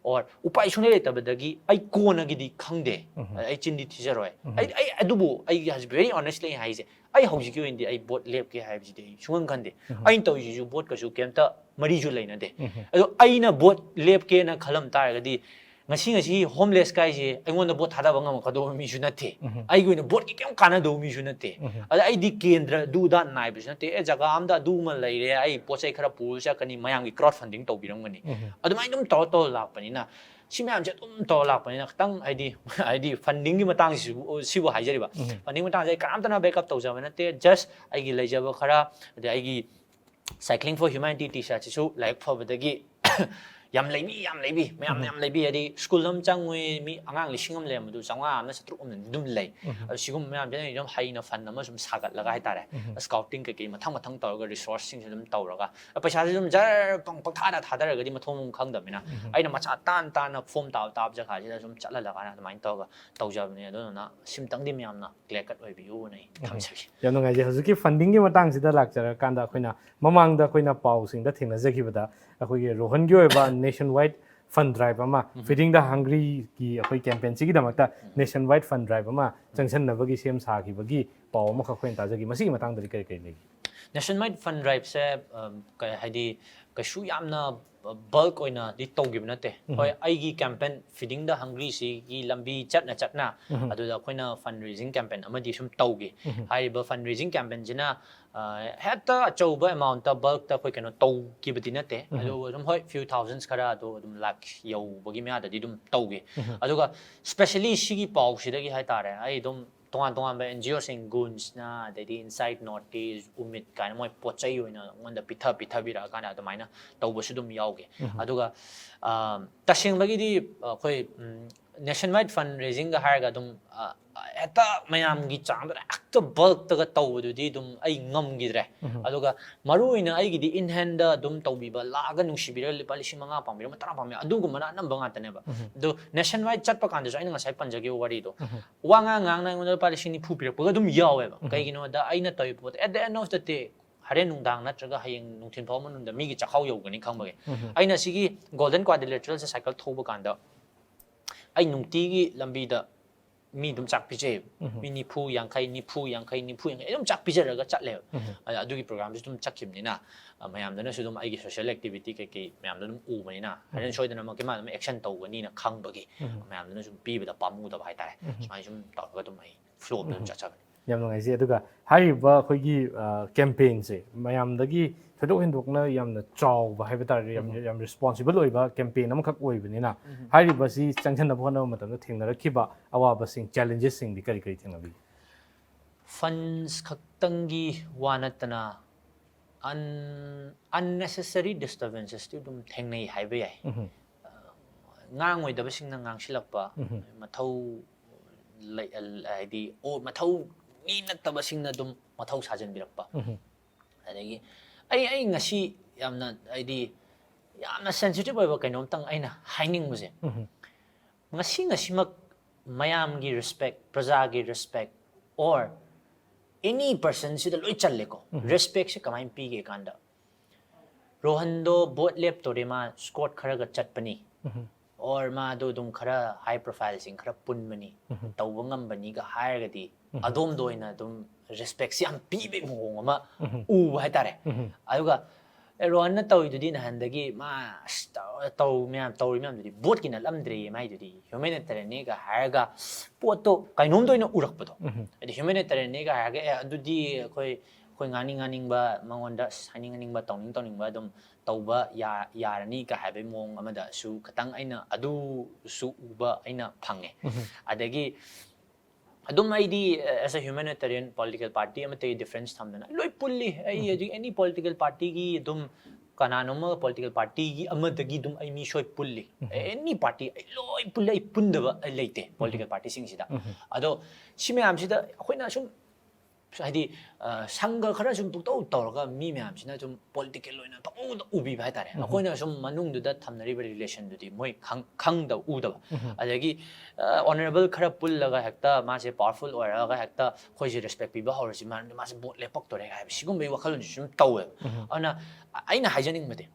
ꯑꯣꯔ ꯎꯄꯥꯏ ꯁꯨꯡꯂꯩ ꯂꯩꯇꯕꯗꯒꯤ ꯑꯩ ꯀꯣꯟꯅꯒꯤꯗꯤ ꯈꯪꯗꯦ꯫ ꯑꯩ ꯆꯤꯟꯗꯤ ꯊꯤꯖꯔꯣꯏ꯫ ꯑꯩ ꯑꯩ ꯑꯗꯨꯕꯨ ꯑꯩꯒꯤ ꯍꯧꯖꯤꯛ very honestly ꯑꯩ ꯍꯥꯏꯁꯦ, ꯑꯩ ꯍꯧꯖꯤꯛꯀꯤ ꯑꯣꯏꯅꯗꯤ ꯑꯩ ꯚꯣꯠ ꯂꯦꯞꯀꯦ ꯍꯥꯏꯕꯁꯤꯗꯤ ꯑꯩ ꯁꯨꯡꯈꯟ ꯈꯟꯗꯦ꯫ ꯑꯩꯅ ꯇꯧꯔꯤꯁꯤꯁꯨ ꯚꯣꯠꯀꯁꯨ ꯀꯩꯝꯇ ꯃꯔꯤꯁꯨ ꯂꯩꯅꯗꯦ꯫ ꯑꯗꯣ ꯑꯩꯅ ꯚꯣꯠ ꯂꯦꯞꯀꯦꯅ ꯈꯜꯂꯝ ꯇꯥꯔꯒꯗꯤ ꯉꯁꯤ ꯉꯁꯤ ꯍꯣꯝꯂꯦꯁ ꯀꯥꯏꯁꯦ ꯑꯩꯉꯣꯟꯗ ꯚꯣꯠ ꯊꯥꯗꯕ ꯉꯝꯃꯛꯀꯗꯧꯕ ꯃꯤꯁꯨ ꯅꯠꯇꯦ꯫ ꯑꯩꯒꯤ ꯑꯣꯏꯅ ꯚꯣꯠꯀꯤ ꯀꯩꯝ ꯀꯥꯟꯅꯗꯧꯕ ꯃꯤꯁꯨ ꯅꯠꯇꯦ꯫ ꯑꯗ ꯑꯩꯗꯤ ꯀꯦꯟꯗ꯭ꯔ ꯑꯗꯨ ꯑꯗꯥ ꯅꯥꯏꯕꯁꯨ ꯅꯠꯇꯦ꯫ ꯑꯦ, ꯖꯒꯥ ꯑꯃꯗ ꯑꯗꯨ ꯑꯃ ꯂꯩꯔꯦ, ꯑꯩ ꯄꯣꯠ ꯆꯩ ꯈꯔ ꯄꯨꯔ ꯆꯠꯀꯅꯤ, ꯃꯌꯥꯝꯒꯤ ꯀ꯭ꯔꯥꯎꯗ ꯐꯟꯗꯤꯡ ꯇꯧꯕꯤꯔꯝꯒꯅꯤ꯫ ꯑꯗꯨꯃꯥꯏꯅ ꯑꯗꯨꯝ ꯇꯧꯔ ꯇꯧꯔ ꯂꯥꯛꯄꯅꯤꯅ, ꯁꯤ ꯃꯌꯥꯝꯁꯦ ꯑꯗꯨꯝ ꯇꯧꯔ ꯂꯥꯛꯄꯅꯤꯅ ꯈꯤꯇꯪ ꯍꯥꯏꯗꯤ ꯍꯥꯏꯗꯤ ꯐꯟꯗꯤꯡꯒꯤ ꯃꯇꯥꯡꯁꯤꯕꯨ ꯁꯤꯕꯨ ꯍꯥꯏꯖꯔꯤꯕ꯫ ꯐꯟꯗꯤꯡ ꯃꯇꯥꯡꯁꯦ ꯑꯩ ꯀꯅꯥꯝꯇꯅ ꯕꯦꯛꯑꯞ ꯇꯧꯖꯕ ꯅꯠꯇꯦ꯫ ꯖꯁ ꯑꯩꯒꯤ ꯂꯩꯖꯕ ꯈꯔ, ꯑꯗꯩ ꯑꯩꯒꯤ Cycling for Humanity ꯇꯤ ꯁꯥꯔꯠꯁꯤꯁꯨ ꯂꯥꯏꯕꯛ ꯐꯕꯗꯒꯤ ꯌꯥꯝ ꯂꯩꯕꯤ, ꯌꯥꯝ ꯂꯩꯕꯤ, ꯃꯌꯥꯝꯅ ꯌꯥꯝ ꯂꯩꯕꯤ꯫ ꯍꯥꯏꯗꯤ ꯁ꯭ꯀꯨꯜ ꯑꯃ ꯆꯪꯉꯨꯏ, ꯃꯤ ꯑꯉꯥꯡ ꯂꯤꯁꯤꯡ ꯑꯃ ꯂꯩꯔꯝꯕꯗꯨ ꯆꯥꯝꯃꯉꯥ ꯑꯃꯅ ꯆꯥꯇ꯭ꯔꯨꯛ ꯑꯃꯅ ꯑꯗꯨꯝ ꯂꯩ꯫ ꯑꯗꯨ ꯁꯤꯒꯨꯝꯕ ꯃꯌꯥꯝꯁꯤꯅ ꯑꯩ ꯑꯗꯨꯝ ꯍꯩꯅ ꯐꯟ ꯑꯃ ꯁꯨꯝ ꯁꯥꯒꯠꯂꯒ ꯍꯥꯏꯇꯥꯔꯦ, ꯁ꯭ꯀꯥꯎꯇꯤꯡ ꯀꯩꯀꯩ ꯃꯊꯪ ꯃꯊꯪ ꯇꯧꯔꯒ ꯔꯤꯁꯣꯔꯁꯁꯤꯡꯁꯦ ꯑꯗꯨꯝ ꯇꯧꯔꯒ, ꯄꯩꯁꯥꯁꯦ ꯑꯗꯨꯝ ꯖꯔ ꯄꯪ-, ꯄꯪꯊꯥꯗ ꯊꯥꯗꯔꯒꯗꯤ ꯃꯊꯣꯡ ꯃꯔꯝ ꯈꯪꯗꯕꯅꯤꯅ, ꯑꯩꯅ ꯃꯆꯥ ꯇꯥꯟ ꯇꯥꯟꯅ ꯐꯣꯝ ꯇꯥꯕ ꯇꯥꯕ ꯖꯒꯥꯁꯤꯗ ꯁꯨꯝ ꯆꯠꯍꯜꯂꯒ ꯑꯗꯨꯃꯥꯏꯅ ꯇꯧꯔꯒ ꯇꯧꯖꯕꯅꯦ꯫ ꯑꯗꯨꯗꯨꯅ ꯁꯤꯝꯇꯪꯗꯤ ꯃꯌꯥꯝꯅ ꯀ꯭ꯂꯤꯌꯥꯔ ꯀꯠ ꯑꯣꯏꯕꯤꯌꯨꯅ ꯑꯩ ꯊꯝꯖꯒꯦ꯫ ꯌꯥꯝ ꯅꯨꯡꯉꯥꯏꯖꯩ꯫ ꯍꯧꯖꯤꯛꯀꯤ ꯐꯟꯗꯤꯡꯒꯤ ꯃꯇꯥꯡꯁꯤꯗ ꯂꯥꯛꯆꯔꯀꯥꯟꯗ, ꯑꯩꯈꯣꯏꯅ ꯃꯃꯥꯡꯗ ꯑꯩꯈꯣꯏꯅ ꯄꯥꯎꯁꯤꯡꯗ ꯊꯦꯡꯅꯖꯈꯤꯕꯗ, ꯑꯩꯈꯣꯏꯒꯤ ꯔꯣꯍꯟꯒꯤ ꯑꯣꯏꯕ ꯅꯦꯁꯟ ꯋꯥꯏꯗ ꯐꯟ ꯗ꯭ꯔꯥꯏꯚ ꯑꯃ, Feeding the Hungryꯒꯤ ꯑꯩꯈꯣꯏ ꯀꯦꯝꯄꯦꯟꯁꯤꯒꯤꯗꯃꯛꯇ ꯅꯦꯁꯟ ꯋꯥꯏꯗ ꯐꯟ ꯗ꯭ꯔꯥꯏꯚ ꯑꯃ ꯆꯪꯁꯟꯅꯕꯒꯤ ꯁꯦꯝ ꯁꯥꯈꯤꯕꯒꯤ ꯄꯥꯎ ꯑꯃꯈꯛ ꯑꯩꯈꯣꯏꯅ ꯇꯥꯖꯈꯤ꯫ ꯃꯁꯤꯒꯤ ꯃꯇꯥꯡꯗꯗꯤ ꯀꯔꯤ ꯀꯔꯤ ꯂꯩꯒꯦ? ꯅꯦꯁꯟ ꯋꯥꯏꯗ ꯐꯟ ꯗ꯭ꯔꯥꯏꯚꯁꯦ, ꯑꯝ, ꯀꯩ ꯍꯥꯏꯗꯤ, ꯀꯩꯁꯨ ꯌꯥꯝꯅ ꯕꯜꯛ ꯑꯣꯏꯅꯗꯤ ꯇꯧꯈꯤꯕ ꯅꯠꯇꯦ꯫ ꯍꯣꯏ, ꯑꯩꯒꯤ ꯀꯦꯝꯄꯦꯟ Feeding the Hungryꯁꯤꯒꯤ ꯂꯝꯕꯤ ꯆꯠꯅ ꯆꯠꯅ ꯑꯗꯨꯗ ꯑꯩꯈꯣꯏꯅ ꯐꯟ ꯔꯦꯖꯤꯡ ꯀꯦꯝꯄꯦꯟ ꯑꯃꯗꯤ ꯁꯨꯝ ꯇꯧꯈꯤ꯫ ꯍꯥꯏꯔꯤꯕ ꯐꯟ ꯔꯦꯖꯤꯡ ꯀꯦꯝꯄꯦꯟꯁꯤꯅ, ꯑ, ꯍꯦꯛꯇ ꯑꯆꯧꯕ ꯑꯦꯃꯥꯎꯟꯇ ꯕꯜꯛꯇ ꯑꯩꯈꯣꯏ ꯀꯩꯅꯣ ꯇꯧꯈꯤꯕꯗꯤ ꯅꯠꯇꯦ꯫ ꯑꯗꯨꯕꯨ ꯑꯗꯨꯝ, ꯍꯣꯏ, few thousands ꯈꯔ ꯑꯗꯨ ꯑꯗꯨꯝ ꯂꯥꯛ ꯌꯧꯕꯒꯤ ꯃꯌꯥꯗꯗꯤ ꯑꯗꯨꯝ ꯇꯧꯈꯤ꯫ ꯑꯗꯨꯒ specially ꯁꯤꯒꯤ ꯄꯥꯎꯁꯤꯗꯒꯤ ꯍꯥꯏꯇꯥꯔꯦ, ꯑꯩ ꯑꯗꯨꯝ ꯇꯣꯉꯥꯟ ꯇꯣꯉꯥꯟꯕ NGOꯁꯤꯡ, ꯒꯨꯟꯁꯅ, ꯑꯗꯩꯗꯤ Insight North East, ꯎꯃꯤꯠ ꯀꯥꯏꯅ ꯃꯣꯏ ꯄꯣꯠ ꯆꯩ ꯑꯣꯏꯅ ꯑꯩꯉꯣꯟꯗ ꯄꯤꯊ ꯄꯤꯊꯕꯤꯔꯛꯑꯀꯥꯟꯗ ꯑꯗꯨꯃꯥꯏꯅ ꯇꯧꯕꯁꯨ ꯑꯗꯨꯝ ꯌꯥꯎꯈꯤ꯫ ꯑꯗꯨꯒ, ꯑ, ꯇꯁꯦꯡꯕꯒꯤꯗꯤ ꯑꯩꯈꯣꯏ, ꯎꯝ, Nationwide fund raisingꯒ ꯍꯥꯏꯔꯒ ꯑꯗꯨꯝ ꯑ, ꯍꯦꯛꯇ ꯃꯌꯥꯝꯒꯤ ꯆꯥꯡꯗ ꯍꯦꯛꯇ bulkꯇꯒ ꯇꯧꯕꯗꯨꯗꯤ ꯑꯗꯨꯝ ꯑꯩ ꯉꯝꯈꯤꯗ꯭ꯔꯦ꯫ ꯑꯗꯨꯒ ꯃꯔꯨ ꯑꯣꯏꯅ ꯑꯩꯒꯤꯗꯤ in handꯗ ꯑꯗꯨꯝ ꯇꯧꯕꯤꯕ, ꯂꯥꯛꯑꯒ ꯅꯨꯡꯁꯤꯕꯤꯔꯒ ꯂꯨꯄꯥ ꯂꯤꯁꯤꯡ ꯃꯉꯥ ꯄꯥꯡꯕꯤꯔꯝꯕ, ꯇꯔꯥ ꯄꯥꯡꯕꯤꯔꯝꯕ, ꯑꯗꯨꯒꯨꯝꯕꯅ ꯑꯅꯝꯕ ꯉꯥꯛꯇꯅꯦꯕ꯫ ꯑꯗꯣ nationwide ꯆꯠꯄ ꯀꯥꯟꯗꯁꯨ ꯑꯩꯅ ꯉꯁꯥꯏ ꯄꯟꯖꯈꯤꯕ ꯋꯥꯔꯤꯗꯣ, ꯋꯥ ꯉꯥꯡ ꯉꯥꯡꯅ ꯑꯩꯉꯣꯟꯗ ꯂꯨꯄꯥ ꯂꯤꯁꯤꯡ ꯅꯤꯐꯨ ꯄꯤꯔꯛꯄꯒ ꯑꯗꯨꯝ ꯌꯥꯎꯋꯦꯕ꯫ ꯀꯩꯒꯤꯅꯣꯗ ꯑꯩꯅ ꯇꯧꯔꯤꯕ ꯄꯣꯠꯇꯣ at the end of the day ꯍꯣꯔꯦꯟ ꯅꯨꯡꯗꯥꯡ ꯅꯠꯇ꯭ꯔꯒ ꯍꯌꯦꯡ ꯅꯨꯡꯊꯤꯜ ꯐꯥꯎꯕ ꯃꯅꯨꯡꯗ ꯃꯤꯒꯤ ꯆꯥꯛꯈꯥꯎ ꯌꯧꯒꯅꯤ ꯈꯪꯕꯒꯤ꯫ ꯑꯩꯅ ꯁꯤꯒꯤ Golden Quadrilateralꯁꯦ cycle ꯊꯧꯕ ꯀꯥꯟꯗ ꯑꯩ ꯅꯨꯡꯇꯤꯒꯤ ꯂꯝꯕꯤꯗ ꯃꯤ ꯑꯗꯨꯝ ꯆꯥꯛ ꯄꯤꯖꯩꯌꯦꯕ꯫ ꯃꯤ ꯅꯤꯐꯨ, ꯌꯥꯡꯈꯩ, ꯅꯤꯐꯨ, ꯌꯥꯡꯈꯩ, ꯅꯤꯐꯨ, ꯌꯥꯡꯈꯩ ꯑꯗꯨꯝ ꯆꯥꯛ ꯄꯤꯖꯔꯒ ꯆꯠꯂꯦꯕ꯫ ꯑꯗ ꯑꯗꯨꯒꯤ programꯗꯨꯁꯨ ꯑꯗꯨꯝ ꯆꯠꯈꯤꯕꯅꯤꯅ, ꯑ, ꯃꯌꯥꯝꯗꯨꯅꯁꯨ ꯑꯗꯨꯝ ꯑꯩꯒꯤ social activity ꯀꯩꯀꯩ ꯃꯌꯥꯝꯗꯣ ꯑꯗꯨꯝ ꯎꯕꯅꯤꯅ, ꯍꯣꯔꯦꯟ ꯁꯣꯏꯗꯅꯃꯛꯀꯤ ꯃꯥ ꯑꯗꯨꯝ action ꯇꯧꯒꯅꯤꯅ ꯈꯪꯕꯒꯤ, ꯃꯌꯥꯝꯗꯨꯅ ꯁꯨꯝ ꯄꯤꯕꯗ ꯄꯥꯝꯃꯨꯗꯕ ꯍꯥꯏꯇꯥꯔꯦ꯫ ꯁꯨꯃꯥꯏꯅ ꯁꯨꯝ ꯇꯧꯔꯒ ꯑꯗꯨꯝ ꯑꯩ flow ꯑꯃꯗ ꯑꯗꯨꯝ ꯆꯠꯆꯕꯅꯤ꯫ ꯌꯥꯝ ꯅꯨꯡꯉꯥꯏꯖꯩ꯫ ꯑꯗꯨꯒ ꯍꯥꯏꯔꯤꯕ ꯑꯩꯈꯣꯏꯒꯤ, ꯑ, campaignꯁꯦ ꯃꯌꯥꯝꯗꯒꯤ ꯊꯣꯏꯗꯣꯛ ꯍꯦꯟꯗꯣꯛꯅ ꯌꯥꯝꯅ ꯆꯥꯎꯕ ꯍꯥꯏꯕ ꯇꯥꯔꯦ, ꯌꯥꯝ, ꯌꯥꯝ responsible ꯑꯣꯏꯕ campaign ꯑꯃꯈꯛ ꯑꯣꯏꯕꯅꯤꯅ, ꯍꯥꯏꯔꯤꯕꯁꯤ ꯆꯪꯁꯤꯟꯅꯕ ꯍꯣꯠꯅꯕ ꯃꯇꯝꯗ ꯊꯦꯡꯅꯔꯛꯈꯤꯕ ꯑꯋꯥꯕꯁꯤꯡ, challengesꯁꯤꯡꯗꯤ ꯀꯔꯤ ꯀꯔꯤ ꯊꯦꯡꯅꯕꯤꯒꯦ? Funds ꯈꯛꯇꯪꯒꯤ ꯋꯥ ꯅꯠꯇꯅ un-, unnecessary disturbancesꯇꯤ ꯑꯗꯨꯝ ꯊꯦꯡꯅꯩ ꯍꯥꯏꯕ ꯌꯥꯏ꯫ ꯉꯥꯡꯉꯣꯏꯗꯕꯁꯤꯡꯅ ꯉꯥꯡꯁꯤꯜꯂꯛꯄ, ꯃꯊꯧ ꯂꯩ-, ꯍꯥꯏꯗꯤ, ꯑꯣ, ꯃꯊꯧ ꯃꯤ ꯅꯠꯇꯕꯁꯤꯡꯅ ꯑꯗꯨꯝ ꯃꯊꯧ ꯁꯥꯖꯤꯟꯕꯤꯔꯛꯄ꯫ ꯑꯗꯒꯤ ꯑꯩ, ꯑꯩ ꯉꯁꯤ ꯌꯥꯝꯅ, ꯍꯥꯏꯗꯤ, ꯌꯥꯝꯅ sensitive ꯑꯣꯏꯕ ꯀꯩꯅꯣꯝꯇꯪ ꯑꯩꯅ ꯍꯥꯏꯅꯤꯡꯕꯁꯦ, ꯉꯁꯤ ꯉꯁꯤꯃꯛ ꯃꯌꯥꯝꯒꯤ respect, ꯄ꯭ꯔꯖꯥꯒꯤ respect, or any personꯁꯤꯗ ꯂꯣꯏ ꯆꯜꯂꯦꯀꯣ꯫ Respectꯁꯦ ꯀꯃꯥꯏꯅ ꯄꯤꯒꯦ ꯀꯥꯟꯗ, ꯔꯣꯍꯟꯗꯣ vote ꯂꯦꯞꯇꯣꯔꯦ, ꯃꯥ escort ꯈꯔꯒ ꯆꯠꯄꯅꯤ, or ꯃꯥꯗꯣ ꯑꯗꯨꯝ ꯈꯔ high profileꯁꯤꯡ ꯈꯔ ꯄꯨꯟꯕꯅꯤ, ꯇꯧꯕ ꯉꯝꯕꯅꯤꯒ ꯍꯥꯏꯔꯒꯗꯤ, ꯑꯗꯣꯝꯗ ꯑꯣꯏꯅ ꯑꯗꯨꯝ respectꯁꯤ ꯌꯥꯝ ꯄꯤꯕꯒꯤ ꯃꯑꯣꯡ ꯑꯃ ꯎꯕ ꯍꯥꯏꯇꯥꯔꯦ꯫ ꯑꯗꯨꯒ, "ꯑꯦ, ꯔꯣꯍꯟꯅ ꯇꯧꯔꯤꯗꯨꯗꯤ ꯅꯍꯥꯟꯗꯒꯤ ꯃꯥ ꯑꯁ ꯇꯧ-, ꯇꯧ ꯃꯌꯥꯝ, ꯇꯧꯔꯤ ꯃꯌꯥꯝꯗꯨꯗꯤ voteꯀꯤ ꯅꯠꯂꯝꯗ꯭ꯔꯦ, ꯃꯥꯏꯗꯨꯗꯤ humanitarianꯅꯤꯒ" ꯍꯥꯏꯔꯒ ꯄꯣꯠꯇꯣ ꯀꯩꯅꯣꯝꯗ ꯑꯣꯏꯅ ꯎꯔꯛꯄꯗꯣ꯫ ꯍꯥꯏꯗꯤ humanitarianꯅꯤꯒ ꯍꯥꯏꯔꯒ, "ꯑꯦ, ꯑꯗꯨꯗꯤ ꯑꯩꯈꯣꯏ, ꯑꯩꯈꯣꯏ ꯉꯥꯡꯅꯤꯡ ꯉꯥꯡꯅꯤꯡꯕ, ꯃꯉꯣꯟꯗ ꯑꯁ ꯍꯥꯏꯅꯤꯡ ꯍꯥꯏꯅꯤꯡꯕ, ꯇꯧꯅꯤꯡ ꯇꯧꯅꯤꯡꯕ ꯑꯗꯨꯝ ꯇꯧꯕ ꯌꯥ-, ꯌꯥꯔꯅꯤꯒ" ꯍꯥꯏꯕꯒꯤ ꯃꯑꯣꯡ ꯑꯃꯗꯁꯨ ꯈꯇꯪ ꯑꯩꯅ ꯑꯗꯨꯁꯨ ꯎꯕ ꯑꯩꯅ ꯐꯪꯉꯦ꯫ ꯑꯗꯒꯤ ꯑꯗꯨꯝ ꯑꯩꯗꯤ, as a humanitarian, political party ꯑꯃꯠꯇꯒꯤ difference ꯊꯝꯗꯅ ꯂꯣꯏ ꯄꯨꯜꯂꯤ꯫ ꯑꯩ ꯍꯧꯖꯤꯛ any political partyꯒꯤ ꯑꯗꯨꯝ ꯀꯅꯥꯅꯣꯝꯃ ꯄꯣꯂꯤꯇꯤꯀꯦꯜ ꯄꯥꯔꯇꯤꯒꯤ ꯑꯃꯗꯒꯤ ꯑꯗꯨꯝ ꯑꯩ ꯃꯤ ꯁꯣꯏ ꯄꯨꯜꯂꯤ꯫ ꯎꯝ꯫ ꯑꯦꯅꯤ ꯄꯥꯔꯇꯤ ꯑꯩ ꯂꯣꯏ ꯄꯨꯜꯂꯤ, ꯑꯩ ꯄꯨꯟꯗꯕ ꯑꯩ ꯂꯩꯇꯦ ꯄꯣꯂꯤꯇꯤꯀꯦꯜ ꯄꯥꯔꯇꯤꯁꯤꯡꯁꯤꯗ꯫ ꯎꯝ꯫ ꯑꯗꯣ ꯁꯤ ꯃꯌꯥꯝꯁꯤꯗ ꯑꯩꯈꯣꯏꯅ ꯁꯨꯝ ꯍꯥꯏꯗꯤ ꯑ, ꯁꯪꯒ ꯈꯔ ꯁꯨꯝ ꯄꯨꯡꯇꯧ ꯇꯧꯔꯒ ꯃꯤ ꯃꯌꯥꯝꯁꯤꯅ ꯁꯨꯝ ꯄꯣꯂꯤꯇꯤꯀꯦꯜ ꯑꯣꯏꯅ ꯄꯪꯎꯗ ꯎꯕꯤꯕ ꯍꯥꯏꯇꯥꯔꯦ꯫ ꯎꯝ꯫ ꯑꯩꯈꯣꯏꯅ ꯁꯨꯝ ꯃꯅꯨꯡꯗꯨꯗ ꯊꯝꯅꯔꯤꯕ ꯔꯤꯂꯦꯁꯟꯗꯨꯗꯤ ꯃꯣꯏ ꯈꯪ- ꯈꯪꯗꯕ ꯎꯗꯕ꯫ ꯎꯝ꯫ ꯑꯗꯒꯤ ꯑꯣꯅꯔꯦꯕꯜ ꯈꯔ ꯄꯨꯜꯂꯒ ꯍꯦꯛꯇ ꯃꯥꯁꯦ ꯄꯥꯋꯔꯐꯨꯜ ꯑꯣꯏꯔꯒ ꯍꯦꯛꯇ ꯑꯩꯈꯣꯏꯁꯦ ꯔꯦꯁꯄꯦꯛ ꯄꯤꯕ ꯍꯧꯔꯁꯤ, ꯃꯔꯝꯗꯤ ꯃꯥꯁꯦ ꯚꯣꯠ ꯂꯦꯞꯄꯛꯇꯣꯔꯦ ꯍꯥꯏꯕ ꯁꯤꯒꯨꯝꯕꯒꯤ ꯋꯥꯈꯜꯂꯣꯟꯁꯨ ꯁꯨꯝ ꯇꯧꯋꯦꯕ꯫ ꯎꯝ꯫ ꯑꯗꯨꯅ ꯑꯩꯅ ꯍꯥꯏꯖꯅꯤꯡꯕꯗꯤ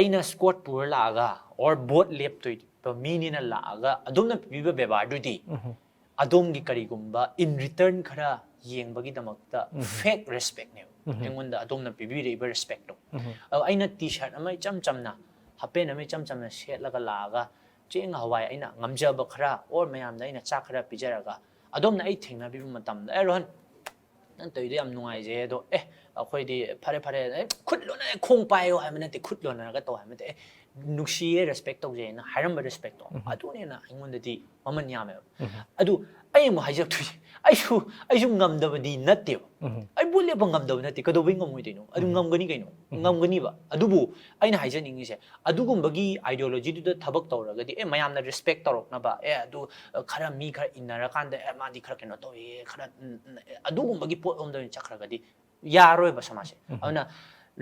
ꯑꯩꯅ ꯁ꯭ꯀꯣꯠ ꯄꯨꯔ ꯂꯥꯛꯑꯒ ꯑꯣꯔ ꯚꯣꯠ ꯂꯦꯞꯇꯣꯏꯕ ꯃꯤꯅꯤꯅ ꯂꯥꯛꯑꯒ ꯑꯗꯣꯝꯅ ꯄꯤꯕꯤꯕ ꯕꯦꯕꯥꯔꯗꯨꯗꯤ ꯎꯝ꯫ ꯑꯗꯣꯝꯒꯤ ꯀꯔꯤꯒꯨꯝꯕ in return ꯈꯔ ꯌꯦꯡꯕꯒꯤꯗꯃꯛꯇ ꯎꯝ꯫ ꯐꯦꯛ ꯔꯦꯁꯄꯦꯛꯅꯦꯕ꯫ ꯎꯝ꯫ ꯑꯩꯉꯣꯟꯗ ꯑꯗꯣꯝꯅ ꯄꯤꯕꯤꯔꯛꯏꯕ ꯔꯦꯁꯄꯦꯛꯇꯣ꯫ ꯎꯝ꯫ ꯑꯗꯣ ꯑꯩꯅ ꯇꯤ ꯁꯥꯔꯠ ꯑꯃ ꯏꯆꯝ ꯆꯝꯅ, ꯍꯥꯄꯦꯟ ꯑꯃ ꯏꯆꯝ ꯆꯝꯅ ꯁꯦꯠꯂꯒ ꯂꯥꯛꯑꯒ ꯆꯦꯡ ꯍꯋꯥꯏ ꯑꯩꯅ ꯉꯝꯖꯕ ꯈꯔ ꯑꯣꯔ ꯃꯌꯥꯝꯗ ꯑꯩꯅ ꯆꯥꯛ ꯈꯔ ꯄꯤꯖꯔꯒ ꯑꯗꯣꯝꯅ ꯑꯩ ꯊꯦꯡꯅꯕꯤꯕ ꯃꯇꯝꯗ, "ꯑꯦ ꯔꯣꯍꯟ, ꯅꯪ ꯇꯧꯔꯤꯗꯣ ꯌꯥꯝ ꯅꯨꯡꯉꯥꯏꯖꯩ, ꯑꯗꯣ ꯑꯦ ꯑꯩꯈꯣꯏꯗꯤ ꯐꯔꯦ ꯐꯔꯦ, ꯑꯦ ꯈꯨꯠ ꯂꯣꯟꯅ ꯈꯣꯡ ꯄꯥꯏꯌꯣ" ꯍꯥꯏꯕ ꯅꯠꯇꯦ, ꯈꯨꯠ ꯂꯣꯟꯅꯔꯒ ꯇꯧ ꯍꯥꯏꯕ ꯅꯠꯇꯦ, "ꯑꯦ ꯅꯨꯡꯁꯤꯌꯦ, ꯔꯦꯁꯄꯦꯛ ꯇꯧꯖꯩꯅ" ꯍꯥꯏꯔꯝꯕ ꯔꯦꯁꯄꯦꯛꯇꯣ ꯎꯝ꯫ ꯑꯗꯨꯅ ꯍꯦꯟꯅ ꯑꯩꯉꯣꯟꯗꯗꯤ ꯃꯃꯜ ꯌꯥꯝꯃꯦꯕ꯫ ꯎꯝ꯫ ꯑꯗꯨ ꯑꯩ ꯑꯃꯨꯛ ꯍꯥꯏꯖꯔꯛꯇꯣꯏꯁꯦ, ꯑꯩꯁꯨ ꯑꯩꯁꯨ ꯉꯝꯗꯕꯗꯤ ꯅꯠꯇꯦꯕ꯫ ꯎꯝ꯫ ꯑꯩ ꯚꯣꯠ ꯂꯦꯞꯄ ꯉꯝꯗꯕ ꯅꯠꯇꯦ, ꯀꯩꯗꯧꯕꯩ ꯉꯝꯃꯣꯏꯗꯣꯏꯅꯣ? ꯑꯗꯨ ꯎꯝ꯫ ꯉꯝꯒꯅꯤ ꯀꯩꯅꯣ, ꯎꯝ꯫ ꯉꯝꯒꯅꯤꯕ꯫ ꯑꯗꯨꯕꯨ ꯑꯩꯅ ꯍꯥꯏꯖꯅꯤꯡꯉꯤꯁꯦ, ꯑꯗꯨꯒꯨꯝꯕꯒꯤ ideology ꯗꯨꯗ ꯊꯕꯛ ꯇꯧꯔꯒꯗꯤ ꯑꯦ ꯃꯌꯥꯝꯅ ꯔꯦꯁꯄꯦꯛ ꯇꯧꯔꯛꯅꯕ, ꯑꯦ ꯑꯗꯨ ꯈꯔ ꯃꯤ ꯈꯔ ꯏꯟꯅꯔꯀꯥꯟꯗ ꯑꯦ ꯃꯥꯗꯤ ꯈꯔ ꯀꯩꯅꯣ ꯇꯧꯏ, ꯈꯔ ꯎꯝ, ꯎꯝ, ꯑꯗꯨꯒꯨꯝꯕꯒꯤ ꯄꯣꯠꯂꯣꯝꯗ ꯑꯣꯏꯅ ꯆꯠꯈ꯭ꯔꯒꯗꯤ ꯌꯥꯔꯣꯏꯕ ꯁꯃꯥꯖꯁꯦ꯫ ꯎꯝ꯫ ꯑꯗꯨꯅ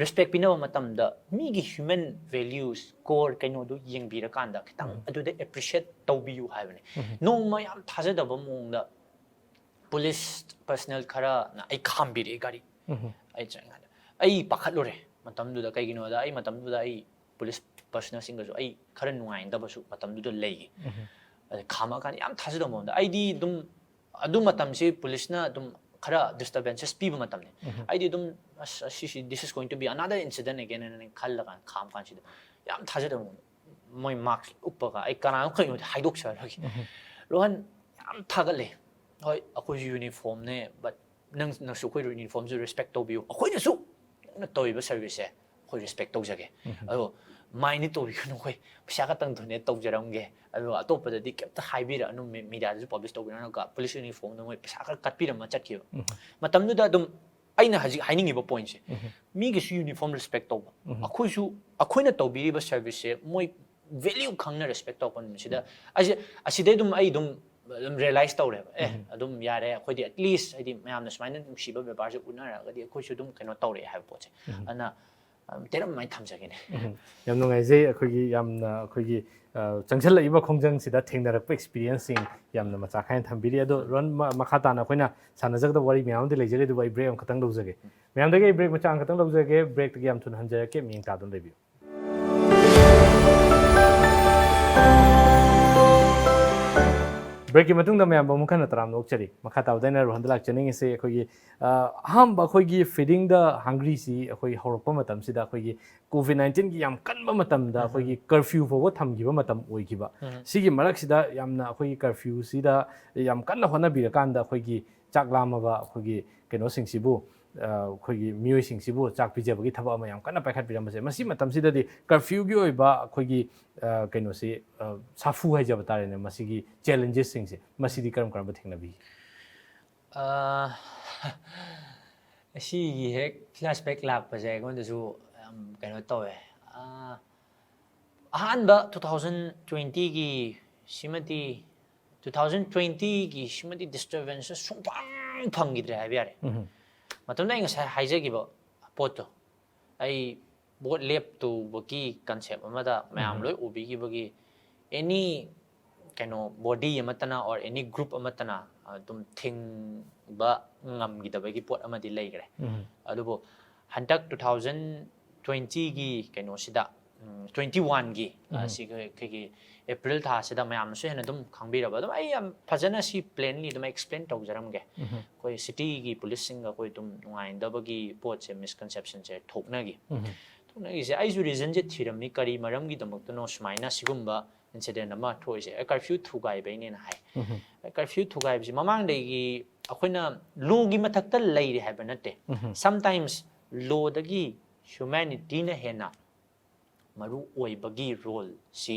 ꯔꯦꯁꯄꯦꯛ ꯄꯤꯅꯕ ꯃꯇꯝꯗ ꯃꯤꯒꯤ human values, core ꯀꯩꯅꯣꯗꯨ ꯌꯦꯡꯕꯤꯔꯀꯥꯟꯗ ꯈꯤꯇꯪ ꯎꯝ꯫ ꯑꯗꯨꯗ appreciate ꯇꯧꯕꯤꯌꯨ ꯍꯥꯏꯕꯅꯦ꯫ ꯎꯝ꯫ ꯅꯣꯡꯃ ꯌꯥꯝ ꯊꯥꯖꯗꯕ ꯃꯑꯣꯡꯗ ꯄꯨꯂꯤꯁ ꯄꯔꯁꯅꯦꯜ ꯈꯔꯅ ꯑꯩ ꯈꯥꯝꯕꯤꯔꯛꯑꯦ ꯒꯥꯔꯤ꯫ ꯎꯝ꯫ ꯑꯩ ꯆꯠꯂꯤꯉꯩꯗ ꯑꯩ ꯄꯥꯈꯠꯂꯨꯔꯦ꯫ ꯃꯇꯝꯗꯨꯗ ꯀꯩꯒꯤꯅꯣꯗ ꯑꯩ ꯃꯇꯝꯗꯨꯗ ꯑꯩ ꯄꯨꯂꯤꯁ ꯄꯔꯁꯅꯦꯜꯁꯤꯡꯒꯁꯨ ꯑꯩ ꯈꯔ ꯅꯨꯡꯉꯥꯏꯅꯗꯕꯁꯨ ꯃꯇꯝꯗꯨꯗ ꯂꯩꯌꯦ꯫ ꯎꯝ꯫ ꯑꯗꯩ ꯈꯥꯝꯃꯛꯑꯀꯥꯟꯗ ꯌꯥꯝ ꯊꯥꯖꯗꯕ ꯃꯑꯣꯡꯗ ꯑꯩꯗꯤ ꯑꯗꯨꯝ ꯑꯗꯨ ꯃꯇꯝꯁꯤ ꯄꯨꯂꯤꯁꯅ ꯑꯗꯨꯝ ꯈꯔ disturbances ꯄꯤꯕ ꯃꯇꯝꯅꯤ꯫ ꯎꯝ꯫ ꯑꯩꯗꯤ ꯑꯗꯨꯝ ꯑꯁ ꯑꯁꯤꯁꯤ this is going to be another incident again ꯍꯥꯏꯅ ꯈꯜꯂꯀꯥꯟꯗ ꯈꯥꯝ ꯀꯥꯟꯁꯤꯗ ꯌꯥꯝ ꯊꯥꯖꯗꯕ ꯃꯑꯣꯡꯗ ꯃꯣꯏ ꯃꯥꯛꯁ ꯎꯞꯄꯒ ꯑꯩ ꯀꯅꯥꯅꯣ ꯀꯩꯅꯣꯗꯤ ꯍꯥꯏꯗꯣꯛꯆꯔꯒꯦ꯫ ꯎꯝ꯫ ꯔꯣꯍꯟ ꯌꯥꯝ ꯊꯥꯒꯠꯂꯦ꯫ ꯍꯣꯏ ꯑꯩꯈꯣꯏꯁꯨ ꯌꯨꯅꯤꯐꯣꯔꯝꯅꯦ, but ꯅꯪ ꯅꯪꯁꯨ ꯑꯩꯈꯣꯏ ꯌꯨꯅꯤꯐꯣꯔꯝꯁꯨ ꯔꯦꯁꯄꯦꯛ ꯇꯧꯕꯤꯌꯨ, ꯑꯩꯈꯣꯏꯅꯁꯨ ꯅꯪꯅ ꯇꯧꯔꯤꯕ ꯁꯔꯚꯤꯁꯁꯦ ꯑꯩꯈꯣꯏ ꯔꯦꯁꯄꯦꯛ ꯇꯧꯖꯒꯦ꯫ ꯎꯝ꯫ ꯑꯗꯣ ꯃꯥꯏꯟꯗꯤ ꯇꯧꯕꯤꯒꯅꯨ, ꯑꯩꯈꯣꯏ ꯄꯩꯁꯥ ꯈꯛꯇꯪ ꯗꯣꯅꯦꯠ ꯇꯧꯖꯔꯝꯒꯦ, ꯑꯗꯨꯒ ꯑꯇꯣꯞꯄꯗꯗꯤ ꯀꯩꯝꯇ ꯍꯥꯏꯕꯤꯔꯛꯑꯅꯨ, ꯃꯤ- ꯃꯤꯗꯤꯌꯥꯗꯁꯨ ꯄꯕ꯭ꯂꯤꯁ ꯇꯧꯕꯤꯔꯛꯑꯅꯨ꯫ ꯄꯨꯂꯤꯁ ꯌꯨꯅꯤꯐꯣꯔꯝꯗ ꯃꯣꯏ ꯄꯩꯁꯥ ꯈꯔ ꯀꯠꯄꯤꯔꯝꯃ ꯆꯠꯈꯤꯕ꯫ ꯎꯝ꯫ ꯃꯇꯝꯗꯨꯗ ꯑꯗꯨꯝ ꯑꯩꯅ ꯍꯧꯖꯤꯛ ꯍꯥꯏꯅꯤꯡꯉꯤꯕ ꯄꯣꯏꯟꯠꯁꯦ, ꯃꯤꯒꯤꯁꯨ ꯌꯨꯅꯤꯐꯣꯔꯝ ꯔꯦꯁꯄꯦꯛ ꯇꯧꯕ, ꯑꯩꯈꯣꯏꯁꯨ ꯑꯩꯈꯣꯏꯅ ꯇꯧꯕꯤꯔꯤꯕ ꯁꯔꯚꯤꯁꯁꯦ ꯃꯣꯏ ꯚꯦꯂ꯭ꯌꯨ ꯈꯪꯅ ꯔꯦꯁꯄꯦꯛ ꯇꯧꯔꯛꯄ ꯅꯨꯃꯤꯠꯁꯤꯗ, ꯑꯩꯁꯦ ꯑꯁꯤꯗꯩ ꯑꯗꯨꯝ ꯑꯩ ꯑꯗꯨꯝ ꯑꯗꯨꯝ ꯔꯤꯌꯦꯂꯥꯏꯁ ꯇꯧꯔꯦꯕ꯫ ꯑꯦ, ꯑꯗꯨꯝ ꯌꯥꯔꯦ, ꯑꯩꯈꯣꯏꯗꯤ ꯑꯦꯠꯂꯤꯁ ꯍꯥꯏꯗꯤ ꯃꯌꯥꯝꯅ ꯁꯨꯃꯥꯏꯅ ꯅꯨꯡꯁꯤꯕ ꯕꯦꯕꯥꯔꯁꯦ ꯎꯠꯅꯔꯒꯗꯤ ꯑꯩꯈꯣꯏꯁꯨ ꯑꯗꯨꯝ ꯀꯩꯅꯣ ꯇꯧꯔꯛꯑꯦ ꯍꯥꯏꯕ ꯄꯣꯠꯁꯦ꯫ ꯑꯗꯨꯅ ꯇꯦꯔꯝ ꯑꯃ ꯊꯝꯖꯒꯦꯅꯦ꯫ ꯌꯥꯝ ꯅꯨꯡꯉꯥꯏꯖꯩ꯫ ꯑꯩꯈꯣꯏꯒꯤ ꯌꯥꯝꯅ ꯑꯩꯈꯣꯏꯒꯤ ꯆꯪꯁꯤꯜꯂꯛꯏꯕ ꯈꯣꯡꯖꯪꯁꯤꯗ ꯊꯦꯡꯅꯔꯛꯄ ꯑꯦꯛꯁꯄꯤꯔꯤꯌꯦꯟꯁꯁꯤꯡ ꯌꯥꯝꯅ ꯃꯆꯥ ꯈꯥꯏꯅ ꯊꯝꯕꯤꯔꯤ꯫ ꯑꯗꯣ ꯔꯣꯟ, ꯃꯈꯥ ꯇꯥꯅ ꯑꯩꯈꯣꯏꯅ ꯁꯥꯟꯅꯖꯒꯗꯕ ꯋꯥꯔꯤ ꯃꯌꯥꯝ ꯑꯃꯗꯤ ꯂꯩꯖꯔꯤ, ꯑꯗꯨꯕꯨ ꯑꯩ ꯕ꯭ꯔꯦꯛ ꯑꯃꯈꯛꯇꯪ ꯂꯧꯖꯒꯦ꯫ ꯃꯌꯥꯝꯗꯒꯤ ꯑꯩ ꯕ꯭ꯔꯦꯛ ꯃꯆꯥ ꯑꯃꯈꯛꯇꯪ ꯂꯧꯖꯒꯦ꯫ ꯕ꯭ꯔꯦꯛꯇꯒꯤ ꯌꯥꯝ ꯊꯨꯅ ꯍꯟꯖꯔꯛꯀꯦ꯫ ꯃꯤꯠꯌꯦꯡ ꯇꯥꯗꯨꯅ ꯂꯩꯕꯤꯌꯨ꯫ ꯕ꯭ꯔꯦꯛꯀꯤ ꯃꯇꯨꯡꯗ ꯃꯌꯥꯝꯕꯨ ꯑꯃꯨꯛ ꯍꯟꯅ ꯇꯔꯥꯝꯅ ꯑꯣꯛꯆꯔꯤ꯫ ꯃꯈꯥ ꯇꯥꯕꯗ ꯑꯩꯅ ꯔꯣꯍꯟꯗ ꯂꯥꯛꯆꯅꯤꯡꯉꯤꯁꯤ, ꯑꯩꯈꯣꯏꯒꯤ ꯑꯍꯥꯟꯕ ꯑꯩꯈꯣꯏꯒꯤ ꯐꯤꯗꯤꯡ ꯗ ꯍꯪꯒ꯭ꯔꯤꯁꯤ ꯑꯩꯈꯣꯏ ꯍꯧꯔꯛꯄ ꯃꯇꯝꯁꯤꯗ, ꯑꯩꯈꯣꯏꯒꯤ ꯀꯣꯚꯤꯗ ꯅꯥꯏꯟꯇꯤꯟꯒꯤ ꯌꯥꯝ ꯀꯟꯕ ꯃꯇꯝꯗ ꯑꯩꯈꯣꯏꯒꯤ ꯀꯔꯐ꯭ꯌꯨ ꯐꯥꯎꯕ ꯊꯝꯈꯤꯕ ꯃꯇꯝ ꯑꯣꯏꯈꯤꯕ꯫ ꯁꯤꯒꯤ ꯃꯔꯛꯁꯤꯗ ꯌꯥꯝꯅ ꯑꯩꯈꯣꯏꯒꯤ ꯀꯔꯐ꯭ꯌꯨꯁꯤꯗ ꯌꯥꯝ ꯀꯟꯅ ꯍꯣꯠꯅꯕꯤꯔꯀꯥꯟꯗ ꯑꯩꯈꯣꯏꯒꯤ ꯆꯥꯛ ꯂꯥꯝꯃꯕ ꯑꯩꯈꯣꯏꯒꯤ ꯀꯩꯅꯣꯁꯤꯡꯁꯤꯕꯨ, ꯑꯩꯈꯣꯏꯒꯤ ꯃꯤꯑꯣꯏꯁꯤꯡꯁꯤꯕꯨ ꯆꯥꯛ ꯄꯤꯖꯕꯒꯤ ꯊꯕꯛ ꯑꯃ ꯌꯥꯝ ꯀꯟꯅ ꯄꯥꯏꯈꯠꯄꯤꯔꯝꯕꯁꯦ, ꯃꯁꯤ ꯃꯇꯝꯁꯤꯗꯗꯤ ꯀꯔꯐ꯭ꯌꯨꯒꯤ ꯑꯣꯏꯕ ꯑꯩꯈꯣꯏꯒꯤ ꯀꯩꯅꯣꯁꯤ, ꯁꯥꯐꯨ ꯍꯥꯏꯖꯕ ꯇꯥꯔꯦꯅꯦ, ꯃꯁꯤꯒꯤ ꯆꯦꯂꯦꯟꯖꯦꯁꯁꯤꯡꯁꯦ, ꯃꯁꯤꯗꯤ ꯀꯔꯝ ꯀꯔꯝꯕ ꯊꯦꯡꯅꯕꯤꯒꯦ? ꯑꯁꯤꯒꯤ ꯍꯦꯛ ꯐ꯭ꯂꯦꯁꯕꯦꯛ ꯂꯥꯛꯄꯁꯦ ꯑꯩꯉꯣꯟꯗꯁꯨ ꯌꯥꯝ ꯀꯩꯅꯣ ꯇꯧꯋꯦ꯫ ꯑꯍꯥꯟꯕ ꯇꯨ ꯊꯥꯎꯖꯟ ꯇ꯭ꯋꯦꯟꯇꯤꯒꯤ ꯁꯤꯃꯗꯤ, ꯇꯨ ꯊꯥꯎꯖꯟ ꯇ꯭ꯋꯦꯟꯇꯤꯒꯤ ꯁꯤꯃꯗꯤ ꯗꯤꯁꯇꯔꯕꯦꯟꯁꯁꯦ ꯁꯨꯡꯐꯪ ꯐꯪꯈꯤꯗ꯭ꯔꯦ ꯍꯥꯏꯕ ꯌꯥꯔꯦ꯫ ꯃꯇꯝꯗ ꯑꯩ ꯉꯁꯥꯏ ꯍꯥꯏꯖꯈꯤꯕ ꯄꯣꯠꯇꯣ, ꯑꯩ ꯚꯣꯠ ꯂꯦꯞꯇꯧꯕꯒꯤ ꯀꯟꯁꯦꯞ ꯑꯃꯗ ꯃꯌꯥꯝ ꯂꯣꯏ ꯎꯕꯤꯈꯤꯕꯒꯤ, ꯑꯦꯅꯤ ꯀꯩꯅꯣ ꯕꯣꯗꯤ ꯑꯃꯠꯇꯅ ꯑꯣꯔ ꯑꯦꯅꯤ ꯒ꯭ꯔꯨꯞ ꯑꯃꯠꯇꯅ ꯑꯗꯨꯝ ꯊꯤꯡꯕ ꯉꯝꯈꯤꯗꯕꯒꯤ ꯄꯣꯠ ꯑꯃꯗꯤ ꯂꯩꯈ꯭ꯔꯦ꯫ ꯑꯗꯨꯕꯨ ꯍꯟꯗꯛ ꯇꯨ ꯊꯥꯎꯖꯟ ꯇ꯭ꯋꯦꯟꯇꯤꯒꯤ ꯀꯩꯅꯣꯁꯤꯗ, ꯇ꯭ꯋꯦꯟꯇꯤ ꯋꯥꯟꯒꯤ ꯑꯁꯤꯒꯤ ꯑꯩꯈꯣꯏꯒꯤ ꯑꯦꯄ꯭ꯔꯤꯜ ꯊꯥꯁꯤꯗ ꯃꯌꯥꯝꯅꯁꯨ ꯍꯦꯟꯅ ꯑꯗꯨꯝ ꯈꯪꯕꯤꯔꯕ, ꯑꯗꯨꯝ ꯑꯩ ꯌꯥꯝ ꯐꯖꯅ ꯁꯤ ꯄ꯭ꯂꯦꯟꯂꯤ ꯑꯗꯨꯝ ꯑꯦꯛꯁꯄ꯭ꯂꯦꯟ ꯇꯧꯖꯔꯝꯒꯦ꯫ ꯑꯩꯈꯣꯏ ꯁꯤꯇꯤꯒꯤ ꯄꯨꯂꯤꯁꯁꯤꯡꯒ ꯑꯩꯈꯣꯏ ꯑꯗꯨꯝ ꯅꯨꯡꯉꯥꯏꯅꯗꯕꯒꯤ ꯄꯣꯠꯁꯦ, ꯃꯤꯁꯀꯟꯁꯦꯞꯁꯟꯁꯦ ꯊꯣꯛꯅꯈꯤ꯫ ꯊꯣꯛꯅꯈꯤꯁꯦ ꯑꯩꯁꯨ ꯔꯤꯖꯟꯁꯦ ꯊꯤꯔꯝꯃꯤ, ꯀꯔꯤ ꯃꯔꯝꯒꯤꯗꯃꯛꯇꯅꯣ ꯁꯨꯃꯥꯏꯅ ꯁꯤꯒꯨꯝꯕ ꯏꯟꯁꯤꯗꯦꯟ ꯑꯃ ꯊꯣꯛꯏꯁꯦ꯫ ꯑꯦ, ꯀꯔꯐ꯭ꯌꯨ ꯊꯨꯒꯥꯏꯕꯩꯅꯦꯅ ꯍꯥꯏ꯫ ꯑꯦ, ꯀꯔꯐ꯭ꯌꯨ ꯊꯨꯒꯥꯏꯕꯁꯤ ꯃꯃꯥꯡꯗꯒꯤ ꯑꯩꯈꯣꯏꯅ ꯂꯣꯒꯤ ꯃꯊꯛꯇ ꯂꯩꯔꯦ ꯍꯥꯏꯕ ꯅꯠꯇꯦ꯫ ꯁꯝꯇꯥꯏꯝꯁ ꯂꯣꯗꯒꯤ ꯍ꯭ꯌꯨꯃꯦꯅꯤꯇꯤꯅ ꯍꯦꯟꯅ ꯃꯔꯨ ꯑꯣꯏꯕꯒꯤ ꯔꯣꯜꯁꯤ,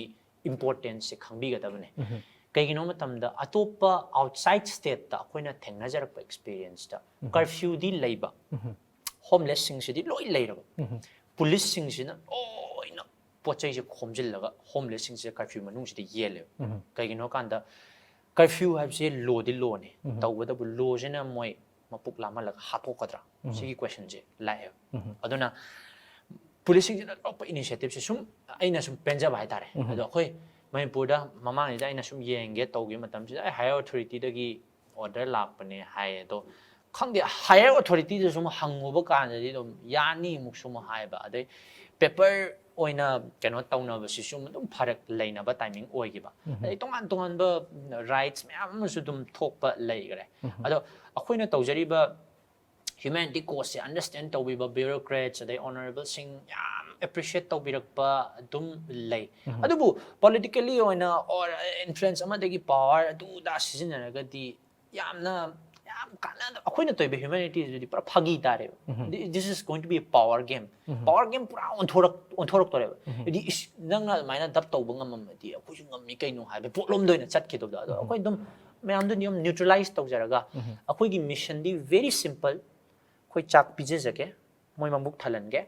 ꯏꯝꯄꯣꯔꯇꯦꯟꯁꯁꯦ ꯈꯪꯕꯤꯒꯗꯕꯅꯦ꯫ ꯀꯩꯒꯤꯅꯣ ꯃꯇꯝꯗ ꯑꯇꯣꯞꯄ outside stateꯇ ꯑꯩꯈꯣꯏꯅ ꯊꯦꯡꯅꯖꯔꯛꯄ experienceꯇ curfewꯗꯤ ꯂꯩꯕ, homelessꯁꯤꯡꯁꯤꯗꯤ ꯂꯣꯏ ꯂꯩꯔꯕ, policeꯁꯤꯡꯁꯤꯅ ꯂꯣꯏꯅ ꯄꯣꯠ ꯆꯩꯁꯦ ꯈꯣꯝꯖꯤꯜꯂꯒ homelessꯁꯤꯡꯁꯤꯗ curfew ꯃꯅꯨꯡꯁꯤꯗ ꯌꯦꯜꯂꯦꯕ꯫ ꯀꯩꯒꯤꯅꯣ ꯀꯥꯟꯗ curfew ꯍꯥꯏꯕꯁꯦ lawꯗꯤ lawꯅꯤ, ꯇꯧꯕꯇꯕꯨ lawꯁꯤꯅ ꯃꯣꯏ ꯃꯄꯨꯛ ꯂꯥꯝꯍꯜꯂꯒ ꯍꯥꯠꯇꯣꯛꯀꯗ꯭ꯔꯥ, ꯁꯤꯒꯤ questionꯁꯦ ꯂꯥꯛꯑꯦꯕ꯫ ꯑꯗꯨꯅ policeꯁꯤꯡꯁꯤꯅ ꯂꯧꯔꯛꯄ initiativeꯁꯦ ꯁꯨꯝ ꯑꯩꯅ ꯁꯨꯝ ꯄꯦꯟꯖꯕ ꯍꯥꯏꯇꯥꯔꯦ꯫ ꯑꯗꯣ ꯑꯩꯈꯣꯏ ꯃꯅꯤꯄꯨꯔꯗ ꯃꯃꯥꯡꯁꯤꯗ ꯑꯩꯅ ꯁꯨꯝ ꯌꯦꯡꯒꯦ ꯇꯧꯈꯤꯕ ꯃꯇꯝꯁꯤꯗ ꯑꯩ higher authorityꯗꯒꯤ order ꯂꯥꯛꯄꯅꯦ ꯍꯥꯏ꯫ ꯑꯗꯣ ꯈꯪꯗꯦ, higher authorityꯗꯁꯨ ꯑꯃꯨꯛ ꯍꯪꯉꯨꯕ ꯀꯥꯟꯗꯗꯤ ꯑꯗꯨꯝ ꯌꯥꯅꯤ ꯑꯃꯨꯛꯁꯨ ꯑꯃꯨꯛ ꯍꯥꯏꯕ, ꯑꯗꯩ paper ꯑꯣꯏꯅ ꯀꯩꯅꯣ ꯇꯧꯅꯕꯁꯤꯁꯨ ꯑꯗꯨꯝ ꯐꯔꯛ ꯂꯩꯅꯕ timing ꯑꯣꯏꯈꯤꯕ꯫ ꯑꯗꯩ ꯇꯣꯉꯥꯟ ꯇꯣꯉꯥꯟꯕ rights ꯃꯌꯥꯝ ꯑꯃꯁꯨ ꯑꯗꯨꯝ ꯊꯣꯛꯄ ꯂꯩꯈ꯭ꯔꯦ꯫ ꯑꯗꯣ ꯑꯩꯈꯣꯏꯅ ꯇꯧꯖꯔꯤꯕ humanity causeꯁꯦ understand ꯇꯧꯕꯤꯕ bureaucrats ꯑꯗꯩ honourableꯁꯤꯡ ꯌꯥꯝ appreciate ꯇꯧꯕꯤꯔꯛꯄ ꯑꯗꯨꯝ ꯂꯩ꯫ ꯑꯗꯨꯕꯨ politically ꯑꯣꯏꯅ or influence ꯑꯃꯗꯒꯤ power ꯑꯗꯨ ꯑꯗꯥ ꯁꯤꯖꯤꯟꯅꯔꯒꯗꯤ ꯌꯥꯝꯅ ꯌꯥꯝ ꯀꯥꯟꯅꯗ, ꯑꯩꯈꯣꯏꯅ ꯇꯧꯔꯤꯕ humanityꯁꯤꯗꯤ ꯄꯨꯔꯥ ꯐꯥꯒꯤ ꯇꯥꯔꯦꯕ꯫ This is going to be a power game꯫ Power game ꯄꯨꯔꯥ ꯑꯣꯟꯊꯣꯔꯛ ꯑꯣꯟꯊꯣꯔꯛꯇꯣꯔꯦꯕ꯫ ꯍꯥꯏꯗꯤ ꯏꯁ, ꯅꯪꯅ ꯑꯗꯨꯃꯥꯏꯅ ꯗꯞ ꯇꯧꯕ ꯉꯝꯃꯝꯃꯗꯤ ꯑꯩꯈꯣꯏꯁꯨ ꯉꯝꯃꯤ ꯀꯩꯅꯣ ꯍꯥꯏꯕ ꯄꯣꯠꯂꯣꯝꯗ ꯑꯣꯏꯅ ꯆꯠꯈꯤꯗꯕꯗꯣ꯫ ꯑꯗꯣ ꯑꯩꯈꯣꯏ ꯑꯗꯨꯝ ꯃꯌꯥꯝꯗꯨ ꯑꯗꯨꯝ neutralize ꯇꯧꯖꯔꯒ ꯑꯩꯈꯣꯏꯒꯤ missionꯗꯤ very simple꯫ ꯑꯩꯈꯣꯏ ꯆꯥꯛ ꯄꯤꯖꯖꯒꯦ, ꯃꯣꯏ ꯃꯕꯨꯛ ꯊꯜꯍꯟꯒꯦ,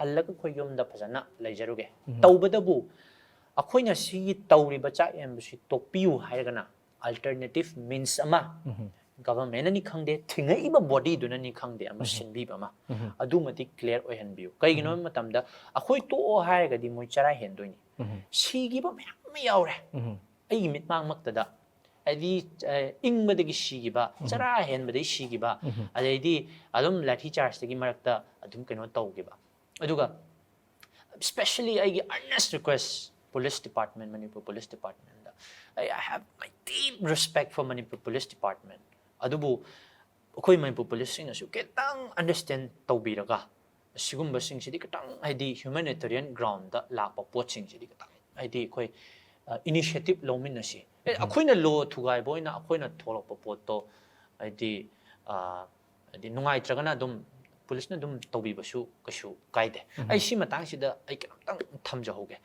ꯍꯜꯂꯒ ꯑꯩꯈꯣꯏ ꯌꯨꯝꯗ ꯐꯖꯅ ꯂꯩꯖꯔꯨꯒꯦ꯫ ꯇꯧꯕꯇꯕꯨ ꯑꯩꯈꯣꯏꯅ ꯁꯤꯒꯤ ꯇꯧꯔꯤꯕ ꯆꯥꯛ ꯌꯦꯟꯕꯁꯤ ꯇꯣꯛꯄꯤꯌꯨ ꯍꯥꯏꯔꯒꯅ alternative means ꯑꯃ governmentꯅꯅꯤ ꯈꯪꯗꯦ, ꯊꯤꯡꯉꯛꯏꯕ bodyꯗꯨꯅꯅꯤ ꯈꯪꯗꯦ, ꯑꯃ ꯁꯤꯟꯕꯤꯕ ꯑꯃ ꯑꯗꯨꯃꯗꯤ clear ꯑꯣꯏꯍꯟꯕꯤꯌꯨ꯫ ꯀꯩꯒꯤꯅꯣ ꯍꯥꯏꯕ ꯃꯇꯝꯗ ꯑꯩꯈꯣꯏ ꯇꯣꯛꯑꯣ ꯍꯥꯏꯔꯒꯗꯤ ꯃꯣꯏ ꯆꯔꯥ ꯍꯦꯟꯗꯣꯏꯅꯤ꯫ ꯁꯤꯈꯤꯕ ꯃꯌꯥꯝ ꯑꯃ ꯌꯥꯎꯔꯦ ꯑꯩꯒꯤ ꯃꯤꯠꯃꯥꯡꯃꯛꯇꯗ꯫ ꯍꯥꯏꯗꯤ ꯑ, ꯏꯪꯕꯗꯒꯤ ꯁꯤꯈꯤꯕ, ꯆꯔꯥ ꯍꯦꯟꯕꯗꯒꯤ ꯁꯤꯈꯤꯕ, ꯑꯗꯩꯗꯤ ꯑꯗꯨꯝ ꯂꯥꯊꯤ ꯆꯥꯔꯖꯇꯒꯤ ꯃꯔꯛꯇ ꯑꯗꯨꯝ ꯀꯩꯅꯣ ꯇꯧꯈꯤꯕ꯫ ꯑꯗꯨꯒ specially ꯑꯩꯒꯤ earnest request police department, Manipur police departmentꯗ, I, I have my deep respect for Manipur Police Department꯫ ꯑꯗꯨꯕꯨ ꯑꯩꯈꯣꯏ ꯃꯅꯤꯄꯨꯔ policeꯁꯤꯡꯅꯁꯨ ꯈꯤꯇꯪ understand ꯇꯧꯕꯤꯔꯒ ꯁꯤꯒꯨꯝꯕꯁꯤꯡꯁꯤꯗꯤ ꯈꯤꯇꯪ ꯍꯥꯏꯗꯤ humanitarian groundꯗ ꯂꯥꯛꯄ ꯄꯣꯠꯁꯤꯡꯁꯤꯗꯤ ꯈꯤꯇꯪ ꯍꯥꯏꯗꯤ ꯑꯩꯈꯣꯏ initiative ꯂꯧꯃꯤꯟꯅꯁꯤ꯫ ꯑꯦ, ꯑꯩꯈꯣꯏꯅ law ꯊꯨꯒꯥꯏꯕ ꯑꯣꯏꯅ ꯑꯩꯈꯣꯏꯅ ꯊꯣꯛꯂꯛꯄ ꯄꯣꯠꯇꯣ ꯍꯥꯏꯗꯤ ꯑ, ꯍꯥꯏꯗꯤ ꯅꯨꯡꯉꯥꯏꯇ꯭ꯔꯒꯅ ꯑꯗꯨꯝ ꯄꯨꯂꯤꯁꯅ ꯑꯗꯨꯝ ꯇꯧꯕꯤꯕꯁꯨ ꯀꯩꯁꯨ ꯀꯥꯏꯗꯦ꯫ ꯑꯩ ꯁꯤ ꯃꯇꯥꯡꯁꯤꯗ ꯑꯩ ꯀꯩꯅꯣꯝꯇꯪ ꯊꯝꯖꯍꯧꯒꯦ꯫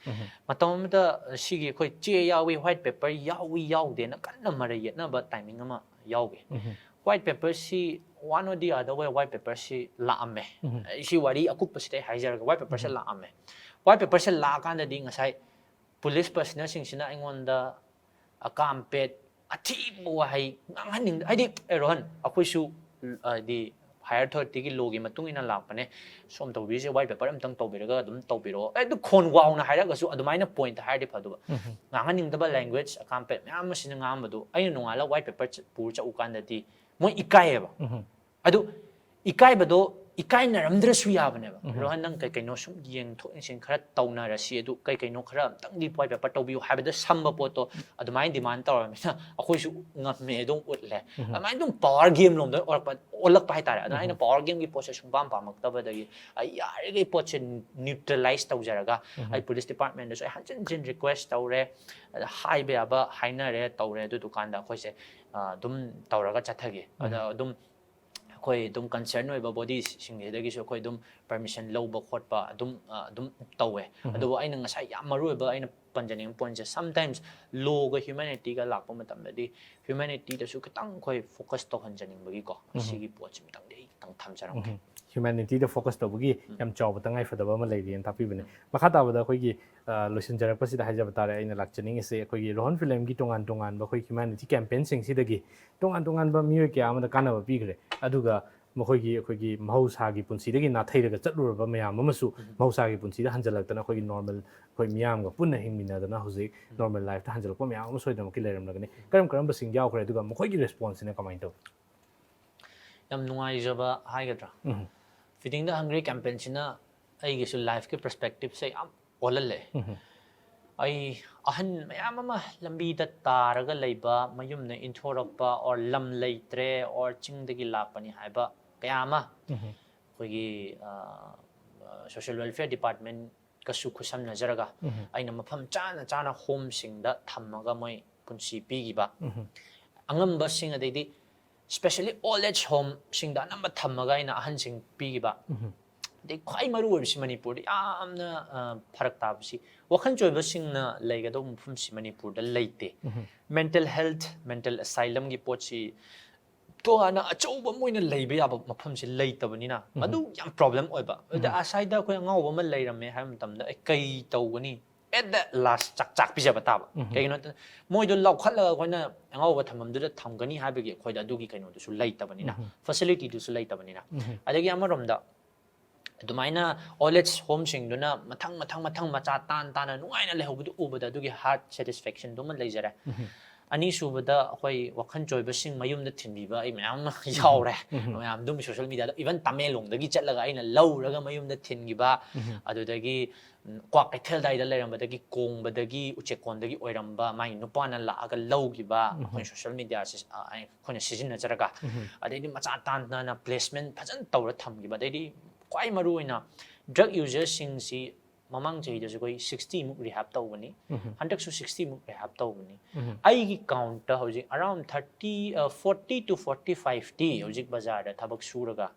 ꯃꯇꯝ ꯑꯃꯗ ꯁꯤꯒꯤ ꯑꯩꯈꯣꯏ ꯆꯦ ꯌꯥꯎꯏ, white paper ꯌꯥꯎꯏ ꯌꯥꯎꯗꯦꯅ ꯀꯟꯅ ꯃꯔꯩ ꯌꯦꯠꯅꯕ timing ꯑꯃ ꯌꯥꯎꯈꯤ꯫ White paper ꯁꯤ one or the other way white paper ꯁꯤ ꯂꯥꯛꯑꯝꯃꯦ꯫ ꯑꯩ ꯁꯤ ꯋꯥꯔꯤ ꯑꯀꯨꯞꯄꯁꯤꯗ ꯑꯩ ꯍꯥꯏꯖꯔꯒ, white paper ꯁꯦ ꯂꯥꯛꯑꯝꯃꯦ꯫ White paper ꯁꯦ ꯂꯥꯛꯑꯀꯥꯟꯗꯗꯤ ꯉꯁꯥꯏ ꯄꯨꯂꯤꯁ personnel ꯁꯤꯡꯁꯤꯅ ꯑꯩꯉꯣꯟꯗ ꯑꯀꯥꯝꯄꯦꯠ, ꯑꯊꯤꯕ ꯋꯥꯍꯩ ꯉꯥꯡꯍꯟꯅꯤꯡꯗ, ꯍꯥꯏꯗꯤ, "ꯑꯦ, ꯔꯣꯍꯟ, ꯑꯩꯈꯣꯏꯁꯨ, ꯎꯝ, ꯍꯥꯏꯗꯤ, higher authority ꯒꯤ law ꯒꯤ ꯃꯇꯨꯡ ꯏꯟꯅ ꯂꯥꯛꯄꯅꯦ, ꯁꯣꯝ ꯇꯧꯕꯤꯔꯤꯁꯦ, white paper ꯑꯝꯇꯪ ꯇꯧꯕꯤꯔꯒ ꯑꯗꯨꯝ ꯇꯧꯕꯤꯔꯛꯑꯣ", ꯑꯦ, ꯑꯗꯨ ꯈꯣꯟ ꯋꯥꯎꯅ ꯍꯥꯏꯔꯒꯁꯨ ꯑꯗꯨꯃꯥꯏꯅ point ꯍꯥꯏꯔꯗꯤ ꯐꯗꯧꯕ꯫ ꯉꯥꯡꯍꯟꯅꯤꯡꯗꯕ language, ꯑꯀꯥꯝꯄꯦꯠ ꯃꯌꯥꯝ ꯑꯃ ꯁꯤꯅ ꯉꯥꯡꯕꯗꯨ ꯑꯩꯅ ꯅꯣꯡꯉꯥꯜꯂꯒ white paper ꯆꯠ-, ꯄꯨꯔ ꯆꯠꯂꯨ ꯀꯥꯟꯗꯗꯤ ꯃꯣꯏ ꯏꯀꯥꯏꯌꯦꯕ꯫ ꯑꯗꯨ ꯏꯀꯥꯏꯕꯗꯣ ꯏꯀꯥꯏꯅꯔꯝꯗ꯭ꯔꯁꯨ ꯌꯥꯕꯅꯦꯕ꯫ "ꯔꯣꯍꯟ, ꯅꯪ ꯀꯩ ꯀꯩꯅꯣ ꯁꯨꯝ ꯌꯦꯡꯊꯣꯛ ꯌꯦꯡꯁꯤꯟ ꯈꯔ ꯇꯧꯅꯔꯁꯤ, ꯑꯗꯨ ꯀꯩ ꯀꯩꯅꯣ ꯈꯔ ꯑꯝꯇꯪꯗꯤ white paper ꯇꯧꯕꯤꯌꯨ" ꯍꯥꯏꯕꯗ ꯁꯝꯕ ꯄꯣꯠꯇꯣ ꯑꯗꯨꯃꯥꯏꯅ demand ꯇꯧꯔꯕꯅꯤꯅ ꯑꯩꯈꯣꯏꯁꯨ ꯉꯝꯃꯦ, ꯑꯗꯨꯝ ꯎꯠꯂꯦ꯫ ꯑꯗꯨꯃꯥꯏꯅ ꯑꯗꯨꯝ power game ꯂꯣꯝꯗ ꯑꯣꯜꯂꯛꯄ, ꯑꯣꯜꯂꯛꯄ ꯍꯥꯏꯇꯥꯔꯦ꯫ ꯑꯗꯨꯅ ꯑꯩꯅ power game ꯒꯤ ꯄꯣꯠꯁꯦ ꯁꯨꯡꯄꯥꯝ ꯄꯥꯝꯃꯛꯇꯕꯗꯒꯤ ꯑꯩ ꯌꯥꯔꯤꯈꯩ ꯄꯣꯠꯁꯦ neutralize ꯇꯧꯖꯔꯒ ꯑꯩ ꯄꯨꯂꯤꯁ department ꯗꯁꯨ ꯑꯩ ꯍꯟꯖꯤꯟ ꯍꯟꯖꯤꯟ request ꯇꯧꯔꯦ, ꯑꯗ ꯍꯥꯏꯕ ꯌꯥꯕ ꯍꯥꯏꯅꯔꯦ, ꯇꯧꯔꯦ꯫ ꯑꯗꯨꯗꯨꯀꯥꯟꯗ ꯑꯩꯈꯣꯏꯁꯦ, ꯑ, ꯑꯗꯨꯝ ꯇꯧꯔꯒ ꯆꯠꯊꯈꯤ꯫ ꯑꯗ ꯑꯗꯨꯝ ꯑꯩꯈꯣꯏ ꯑꯗꯨꯝ concern ꯑꯣꯏꯕ bodies ꯁꯤꯡꯁꯤꯗꯒꯤꯁꯨ ꯑꯩꯈꯣꯏ ꯑꯗꯨꯝ permission ꯂꯧꯕ ꯈꯣꯠꯄ ꯑꯗꯨꯝ, ꯑ, ꯑꯗꯨꯝ ꯇꯧꯋꯦ꯫ ꯑꯗꯨꯕꯨ ꯑꯩꯅ ꯉꯁꯥꯏ ꯌꯥꯝ ꯃꯔꯨ ꯑꯣꯏꯕ ꯑꯩꯅ ꯄꯟꯖꯅꯤꯡꯕ point ꯁꯦ, sometimes law ꯒ humanity ꯒ ꯂꯥꯛꯄ ꯃꯇꯝꯗꯗꯤ humanity ꯗꯁꯨ ꯈꯤꯇꯪ ꯑꯩꯈꯣꯏ focus ꯇꯧꯍꯟꯖꯅꯤꯡꯕꯒꯤꯀꯣ, ꯁꯤꯒꯤ ꯄꯣꯠꯁꯤꯃꯇꯪꯗꯤ ꯑꯩ ꯈꯤꯇꯪ ꯊꯝꯖꯔꯝꯒꯦ꯫ Humanity ꯗ focus ꯇꯧꯕꯒꯤ ꯌꯥꯝ ꯆꯥꯎꯕ ꯇꯉꯥꯏ ꯐꯗꯕ ꯑꯃ ꯂꯩꯔꯤꯅ ꯇꯥꯛꯄꯤꯕꯅꯦ꯫ ꯃꯈꯥ ꯇꯥꯕꯗ ꯑꯩꯈꯣꯏꯒꯤ, ꯑ, ꯂꯣꯏꯁꯤꯟꯖꯔꯛꯄꯁꯤꯗ ꯍꯥꯏꯖꯕ ꯇꯥꯔꯦ, ꯑꯩꯅ ꯂꯥꯛꯆꯅꯤꯡꯉꯤꯁꯦ ꯑꯩꯈꯣꯏꯒꯤ ꯔꯣꯍꯟ ꯐꯤꯂꯝꯒꯤ ꯇꯣꯉꯥꯟ ꯇꯣꯉꯥꯟꯕ ꯑꯩꯈꯣꯏ humanity campaign ꯁꯤꯡꯁꯤꯗꯒꯤ ꯇꯣꯉꯥꯟ ꯇꯣꯉꯥꯟꯕ ꯃꯤꯑꯣꯏ ꯀꯌꯥ ꯑꯃꯗ ꯀꯥꯟꯅꯕ ꯄꯤꯈ꯭ꯔꯦ꯫ ꯑꯗꯨꯒ ꯃꯈꯣꯏꯒꯤ, ꯑꯩꯈꯣꯏꯒꯤ ꯃꯍꯧꯁꯥꯒꯤ ꯄꯨꯟꯁꯤꯗꯒꯤ ꯅꯥꯊꯩꯔꯒ ꯆꯠꯂꯨꯔꯕ ꯃꯌꯥꯝ ꯑꯃꯁꯨ ꯃꯍꯧꯁꯥꯒꯤ ꯄꯨꯟꯁꯤꯗ ꯍꯟꯖꯜꯂꯛꯇꯅ ꯑꯩꯈꯣꯏꯒꯤ normal ꯑꯩꯈꯣꯏ ꯃꯤꯌꯥꯝꯒ ꯄꯨꯟꯅ ꯍꯤꯡꯃꯤꯟꯅꯗꯅ ꯍꯧꯖꯤꯛ normal life ꯇ ꯍꯟꯖꯜꯂꯛꯄ ꯃꯌꯥꯝ ꯑꯃ ꯁꯣꯏꯗꯅꯃꯛꯀꯤ ꯂꯩꯔꯝꯂꯒꯅꯤ꯫ ꯀꯔꯝ ꯀꯔꯝꯕꯁꯤꯡ ꯌꯥꯎꯈ꯭ꯔꯦ, ꯑꯗꯨꯒ ꯃꯈꯣꯏꯒꯤ response ꯁꯤꯅ ꯀꯃꯥꯏꯅ ꯇꯧꯏ? ꯌꯥꯝ ꯅꯨꯡꯉꯥꯏꯖꯕ ꯍꯥꯏꯒꯗ꯭ꯔꯥ? Feeding the Hungry campaign ꯁꯤꯅ ꯑꯩꯒꯤꯁꯨ life ꯀꯤ perspective ꯁꯦ ꯌꯥꯝ ꯑꯣꯜꯍꯜꯂꯦ꯫ ꯑꯩ ꯑꯍꯟ ꯃꯌꯥꯝ ꯑꯃ ꯂꯝꯕꯤꯗ ꯇꯥꯔꯒ ꯂꯩꯕ, ꯃꯌꯨꯝꯅ ꯏꯟꯊꯣꯔꯛꯄ, or ꯂꯝ ꯂꯩꯇ꯭ꯔꯦ, or ꯆꯤꯡꯗꯒꯤ ꯂꯥꯛꯄꯅꯤ ꯍꯥꯏꯕ ꯀꯌꯥ ꯑꯃ ꯑꯩꯈꯣꯏꯒꯤ, ꯑ, social welfare department ꯀꯁꯨ ꯈꯨꯠꯁꯝꯅꯖꯔꯒ ꯑꯩꯅ ꯃꯐꯝ ꯆꯥꯅ ꯆꯥꯅ home ꯁꯤꯡꯗ ꯊꯝꯃꯒ ꯃꯣꯏ ꯄꯨꯟꯁꯤ ꯄꯤꯈꯤꯕ ꯑꯉꯝꯕꯁꯤꯡ, ꯑꯗꯩꯗꯤ Especially old age homeꯁꯤꯡꯗ ꯑꯅꯝꯕ ꯊꯝꯃꯒ ꯑꯩꯅ ꯑꯍꯟꯁꯤꯡ ꯄꯤꯈꯤꯕ꯫ ꯑꯗꯩ ꯈ꯭ꯋꯥꯏ ꯃꯔꯨ ꯑꯣꯏꯕꯁꯤ ꯃꯅꯤꯄꯨꯔꯗ ꯌꯥꯝꯅ ꯑ, ꯐꯔꯛ ꯇꯥꯕꯁꯤ ꯋꯥꯈꯜ ꯆꯣꯏꯕꯁꯤꯡꯅ ꯂꯩꯒꯗꯧꯕ ꯃꯐꯝꯁꯤ ꯃꯅꯤꯄꯨꯔꯗ ꯂꯩꯇꯦ꯫ Mental health, mental asylumꯒꯤ ꯄꯣꯠꯁꯤ ꯇꯣꯉꯥꯟꯅ ꯑꯆꯧꯕ ꯑꯃ ꯑꯣꯏꯅ ꯂꯩꯕ ꯌꯥꯕ ꯃꯐꯝꯁꯤ ꯂꯩꯇꯕꯅꯤꯅ ꯃꯗꯨ ꯌꯥꯝ problem ꯑꯣꯏꯕ꯫ ꯑꯗꯨꯗ ꯑꯁꯥꯏꯗ ꯑꯩꯈꯣꯏ ꯑꯉꯥꯎꯕ ꯑꯃ ꯂꯩꯔꯝꯃꯦ ꯍꯥꯏꯕ ꯃꯇꯝꯗ ꯑꯩ ꯀꯩ ꯇꯧꯒꯅꯤ? At the last ꯆꯥꯛ ꯆꯥꯛ ꯄꯤꯖꯕ ꯇꯥꯕ꯫ Kꯩꯒꯤꯅꯣ ꯍꯥꯏ ꯃꯇꯝꯗ ꯃꯣꯏꯗꯣ ꯂꯧꯈꯠꯂꯒ ꯑꯩꯈꯣꯏꯅ ꯑꯉꯥꯎꯕ ꯊꯝꯐꯝꯗꯨꯗ ꯊꯝꯒꯅꯤ ꯍꯥꯏꯕꯒꯤ ꯑꯩꯈꯣꯏꯗ ꯑꯗꯨꯒꯤ ꯀꯩꯅꯣꯗꯨꯁꯨ ꯂꯩꯇꯕꯅꯤꯅ, facilityꯗꯨꯁꯨ ꯂꯩꯇꯕꯅꯤꯅ꯫ ꯑꯗꯒꯤ ꯑꯃꯔꯣꯝꯗ ꯑꯗꯨꯃꯥꯏꯅ old age homeꯁꯤꯡꯗꯨꯅ ꯃꯊꯪ ꯃꯊꯪ ꯃꯊꯪ ꯃꯆꯥ ꯇꯥꯟ ꯇꯥꯅ ꯅꯨꯡꯉꯥꯏꯅ ꯂꯩꯍꯧꯕꯗꯨ ꯎꯕꯗ ꯑꯗꯨꯒꯤ heart satisfactionꯗꯨꯃ ꯂꯩꯖꯔꯦ꯫ ꯑꯅꯤꯁꯨꯕꯗ ꯑꯩꯈꯣꯏ ꯋꯥꯈꯜ ꯆꯣꯏꯕꯁꯤꯡ ꯃꯌꯨꯝꯗ ꯊꯤꯟꯕꯤꯕ ꯑꯩ ꯃꯌꯥꯝ ꯑꯃ ꯌꯥꯎꯔꯦ꯫ ꯃꯌꯥꯝ ꯑꯗꯨꯝ social mediaꯗ, even ꯇꯃꯦꯡꯂꯣꯡꯗꯒꯤ ꯆꯠꯂꯒ ꯑꯩꯅ ꯂꯧꯔꯒ ꯃꯌꯨꯝꯗ ꯊꯤꯟꯈꯤꯕ, ꯑꯗꯨꯗꯒꯤ ꯎꯝ, ꯀ꯭ꯋꯥꯀꯩꯊꯦꯜ ꯑꯗꯥꯏꯗ ꯂꯩꯔꯝꯕꯗꯒꯤ ꯀꯣꯡꯕꯗꯒꯤ ꯎꯆꯦꯛꯀꯣꯟꯗꯒꯤ ꯑꯣꯏꯔꯝꯕ ꯃꯥꯒꯤ ꯅꯨꯄꯥꯅ ꯂꯥꯛꯑꯒ ꯂꯧꯈꯤꯕ, ꯑꯩꯈꯣꯏꯅ social mediaꯁꯤ ꯑ, ꯑꯩꯈꯣꯏꯅ ꯁꯤꯖꯤꯟꯅꯖꯔꯒ, ꯑꯗꯩꯗꯤ ꯃꯆꯥ ꯇꯥꯟ ꯇꯥꯅ placement ꯐꯖꯅ ꯇꯧꯔ ꯊꯝꯈꯤꯕ, ꯑꯗꯩꯗꯤ ꯈ꯭ꯋꯥꯏ ꯃꯔꯨ ꯑꯣꯏꯅ drug userꯁꯤꯡꯁꯤ ꯃꯃꯥꯡ ꯆꯍꯤꯗꯁꯨ ꯑꯩꯈꯣꯏ sixtyꯃꯨꯛ rehab ꯇꯧꯕꯅꯤ꯫ ꯍꯟꯗꯛꯁꯨ sixtyꯃꯨꯛ rehab ꯇꯧꯕꯅꯤ꯫ ꯑꯩꯒꯤ countꯇ ꯍꯧꯖꯤꯛ around thirty, uh, forty to forty fiveꯇꯤ ꯍꯧꯖꯤꯛ ꯕꯖꯥꯔꯗ ꯊꯕꯛ ꯁꯨꯔꯒ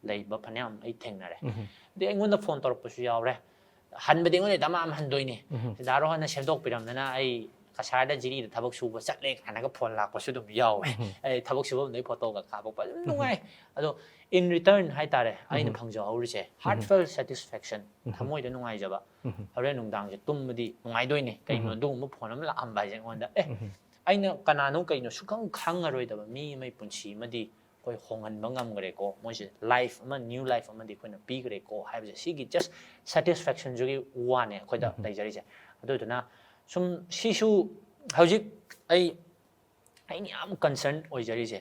ꯂꯩꯕ ꯐꯅꯌꯥꯝ ꯑꯩ ꯊꯦꯡꯅꯔꯦ꯫ ꯑꯗꯩ ꯑꯩꯉꯣꯟꯗ phone ꯇꯧꯔꯛꯄꯁꯨ ꯌꯥꯎꯔꯦ꯫ ꯍꯟꯕꯗꯤ ꯑꯩꯉꯣꯟꯗ ꯗꯃꯥ ꯑꯃ ꯍꯟꯗꯣꯏꯅꯤ꯫ ꯁꯤꯗꯥ ꯔꯣꯍꯟꯅ ꯁꯦꯝꯗꯣꯛꯄꯤꯔꯝꯗꯅ ꯑꯩ ꯀꯁꯥꯔꯗ ꯖꯤꯔꯤꯗ ꯊꯕꯛ ꯁꯨꯕ ꯆꯠꯂꯦ ꯀꯥꯏꯅꯒ phone ꯂꯥꯛꯄꯁꯨ ꯑꯗꯨꯝ ꯌꯥꯎꯋꯦ꯫ ꯑꯩ ꯊꯕꯛ ꯁꯨꯐꯝꯗꯩ photoꯒ ꯀꯥꯞꯄꯛꯄ ꯑꯗꯨꯝ ꯅꯨꯡꯉꯥꯏ꯫ ꯑꯗꯣ in return ꯍꯥꯏꯇꯥꯔꯦ, ꯑꯩꯅ ꯐꯪꯖꯍꯧꯔꯤꯁꯦ heartfelt satisfaction, ꯊꯃꯣꯏꯗ ꯅꯨꯡꯉꯥꯏꯖꯕ꯫ ꯍꯣꯔꯦꯟ ꯅꯨꯡꯗꯥꯡꯁꯦ ꯇꯨꯝꯕꯗꯤ ꯅꯨꯡꯉꯥꯏꯗꯣꯏꯅꯦ꯫ ꯀꯩꯅꯣ, ꯑꯗꯨꯒꯨꯝꯕ phone ꯑꯃ ꯂꯥꯛꯑꯝꯕ ꯍꯥꯏꯁꯦ ꯑꯩꯉꯣꯟꯗ, ꯑꯦ, ꯑꯩꯅ ꯀꯅꯥꯅꯣ ꯀꯩꯅꯣ ꯁꯨꯈꯪ ꯈꯪꯉꯔꯣꯏꯗꯕ ꯃꯤ ꯑꯃꯒꯤ ꯄꯨꯟꯁꯤ ꯑꯃꯗꯤ ꯑꯩꯈꯣꯏ ꯍꯣꯡꯍꯟꯕ ꯉꯝꯈ꯭ꯔꯦꯀꯣ, ꯃꯣꯏꯁꯦ life ꯑꯃ, new life ꯑꯃꯗꯤ ꯑꯩꯈꯣꯏꯅ ꯄꯤꯈ꯭ꯔꯦꯀꯣ ꯍꯥꯏꯕꯁꯦ, ꯁꯤꯒꯤ just satisfactionꯁꯤꯒꯤ ꯋꯥꯅꯦ ꯑꯩꯈꯣꯏꯗ ꯂꯩꯖꯔꯤꯁꯦ꯫ ꯑꯗꯨꯗꯨꯅ ꯁꯨꯝ ꯁꯤꯁꯨ ꯍꯧꯖꯤꯛ ꯑꯩ, ꯑꯩꯅ ꯌꯥꯝ concern ꯑꯣꯏꯖꯔꯤꯁꯦ,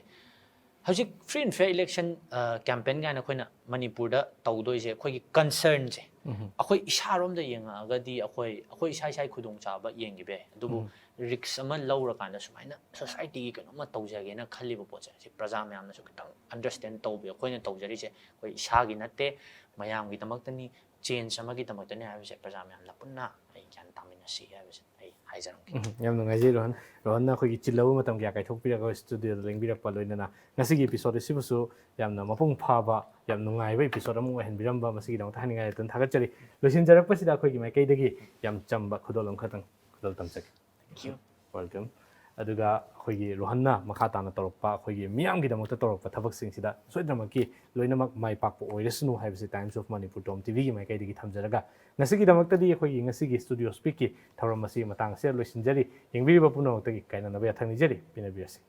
ꯍꯧꯖꯤꯛ free and fair election, ꯑ, campaign ꯀꯥꯏꯅ ꯑꯩꯈꯣꯏꯅ ꯃꯅꯤꯄꯨꯔꯗ ꯇꯧꯗꯣꯏꯁꯦ, ꯑꯩꯈꯣꯏꯒꯤ concernꯁꯦ, ꯑꯩꯈꯣꯏ ꯏꯁꯥꯔꯣꯝꯗ ꯌꯦꯡꯉꯛꯑꯒꯗꯤ ꯑꯩꯈꯣꯏ ꯑꯩꯈꯣꯏ ꯏꯁꯥ ꯏꯁꯥꯒꯤ ꯈꯨꯗꯣꯡꯆꯥꯕ ꯌꯦꯡꯈꯤꯕ ꯌꯥꯏ, ꯑꯗꯨꯕꯨ ꯔꯤꯛꯁ ꯑꯃ ꯂꯧꯔꯀꯥꯟꯗ ꯁꯨꯃꯥꯏꯅ ꯁꯣꯁꯥꯏꯇꯤꯒꯤ ꯀꯩꯅꯣꯝꯃ ꯇꯧꯖꯒꯦꯅ ꯈꯜꯂꯤꯕ ꯄꯣꯠꯁꯦ, ꯁꯤ ꯄ꯭ꯔꯖꯥ ꯃꯌꯥꯝꯅꯁꯨ ꯈꯤꯇꯪ ꯑꯟꯗꯔꯁꯇꯦꯟ ꯇꯧꯕꯤ꯫ ꯑꯩꯈꯣꯏꯅ ꯇꯧꯖꯔꯤꯁꯦ ꯑꯩꯈꯣꯏ ꯏꯁꯥꯒꯤ ꯅꯠꯇꯦ, ꯃꯌꯥꯝꯒꯤꯗꯃꯛꯇꯅꯤ, ꯆꯦꯟꯖ ꯑꯃꯒꯤꯗꯃꯛꯇꯅꯤ ꯍꯥꯏꯕꯁꯦ ꯄ꯭ꯔꯖꯥ ꯃꯌꯥꯝꯅ ꯄꯨꯟꯅ ꯑꯩ ꯒ꯭ꯌꯥꯟ ꯇꯥꯃꯤꯟꯅꯁꯤ ꯍꯥꯏꯕꯁꯦ ꯑꯩ ꯍꯥꯏꯖꯔꯝꯒꯦ꯫ ꯎꯝ, ꯌꯥꯝ ꯅꯨꯡꯉꯥꯏꯖꯩ ꯔꯣꯍꯟ꯫ ꯔꯣꯍꯟꯅ ꯑꯩꯈꯣꯏꯒꯤ ꯆꯤꯜꯂꯕ ꯃꯇꯝ ꯀꯌꯥ ꯀꯥꯏꯊꯣꯛꯄꯤꯔꯒ ꯁ꯭ꯇꯨꯗꯤꯑꯣꯗ ꯂꯦꯡꯕꯤꯔꯛꯄ, ꯂꯣꯏꯅꯅ ꯉꯁꯤꯒꯤ ꯑꯦꯄꯤꯁꯣꯗ ꯑꯁꯤꯕꯨꯁꯨ ꯌꯥꯝꯅ ꯃꯄꯨꯡ ꯐꯥꯕ, ꯌꯥꯝ ꯅꯨꯡꯉꯥꯏꯕ ꯑꯦꯄꯤꯁꯣꯗ ꯑꯃ ꯑꯣꯏꯍꯟꯕꯤꯔꯝꯕ, ꯃꯁꯤꯒꯤꯗꯃꯛꯇ ꯍꯥꯏꯅꯤꯡꯉꯥꯏ ꯂꯩꯇꯅ ꯊꯥꯒꯠꯆꯔꯤ꯫ ꯂꯣꯏꯁꯤꯟꯖꯔꯛꯄꯁꯤꯗ ꯑꯩꯈꯣꯏꯒꯤ ꯃꯥꯏꯀꯩꯗꯒꯤ ꯌꯥꯝ ꯆꯝꯕ ꯈꯨꯗꯣꯜ ꯑꯃꯈꯛꯇꯪ ꯈꯨꯗꯣꯜ ꯇꯝꯖꯒꯦ꯫ Welcome꯫ ꯑꯗꯨꯒ ꯑꯩꯈꯣꯏꯒꯤ ꯔꯣꯍꯟꯅ ꯃꯈꯥ ꯇꯥꯅ ꯇꯧꯔꯛꯄ, ꯑꯩꯈꯣꯏꯒꯤ ꯃꯤꯌꯥꯝꯒꯤꯗꯃꯛꯇ ꯇꯧꯔꯛꯄ ꯊꯕꯛꯁꯤꯡꯁꯤꯗ ꯁꯣꯏꯗꯅꯃꯛꯀꯤ ꯂꯣꯏꯅꯃꯛ ꯃꯥꯏ ꯄꯥꯛꯄ ꯑꯣꯏꯔꯁꯅꯨ ꯍꯥꯏꯕꯁꯤ Times of Manipur Tom ꯇꯤꯚꯤꯒꯤ ꯃꯥꯏꯀꯩꯗꯒꯤ ꯊꯝꯖꯔꯒ, ꯉꯁꯤꯒꯤꯗꯃꯛꯇꯗꯤ ꯑꯩꯈꯣꯏꯒꯤ ꯉꯁꯤꯒꯤ ꯁ꯭ꯇꯨꯗꯤꯑꯣ ꯁ꯭ꯄꯤꯛꯀꯤ ꯊꯧꯔꯝ ꯑꯁꯤ ꯃꯇꯥꯡ ꯑꯁꯤꯗ ꯂꯣꯏꯁꯤꯟꯖꯔꯤ꯫ ꯌꯦꯡꯕꯤꯔꯤꯕ ꯄꯨꯝꯅꯃꯛꯇꯒꯤ ꯀꯥꯏꯅꯅꯕ ꯌꯥꯊꯪ ꯅꯤꯖꯔꯤ꯫ ꯄꯦꯟꯅꯕꯤꯔꯁꯤ꯫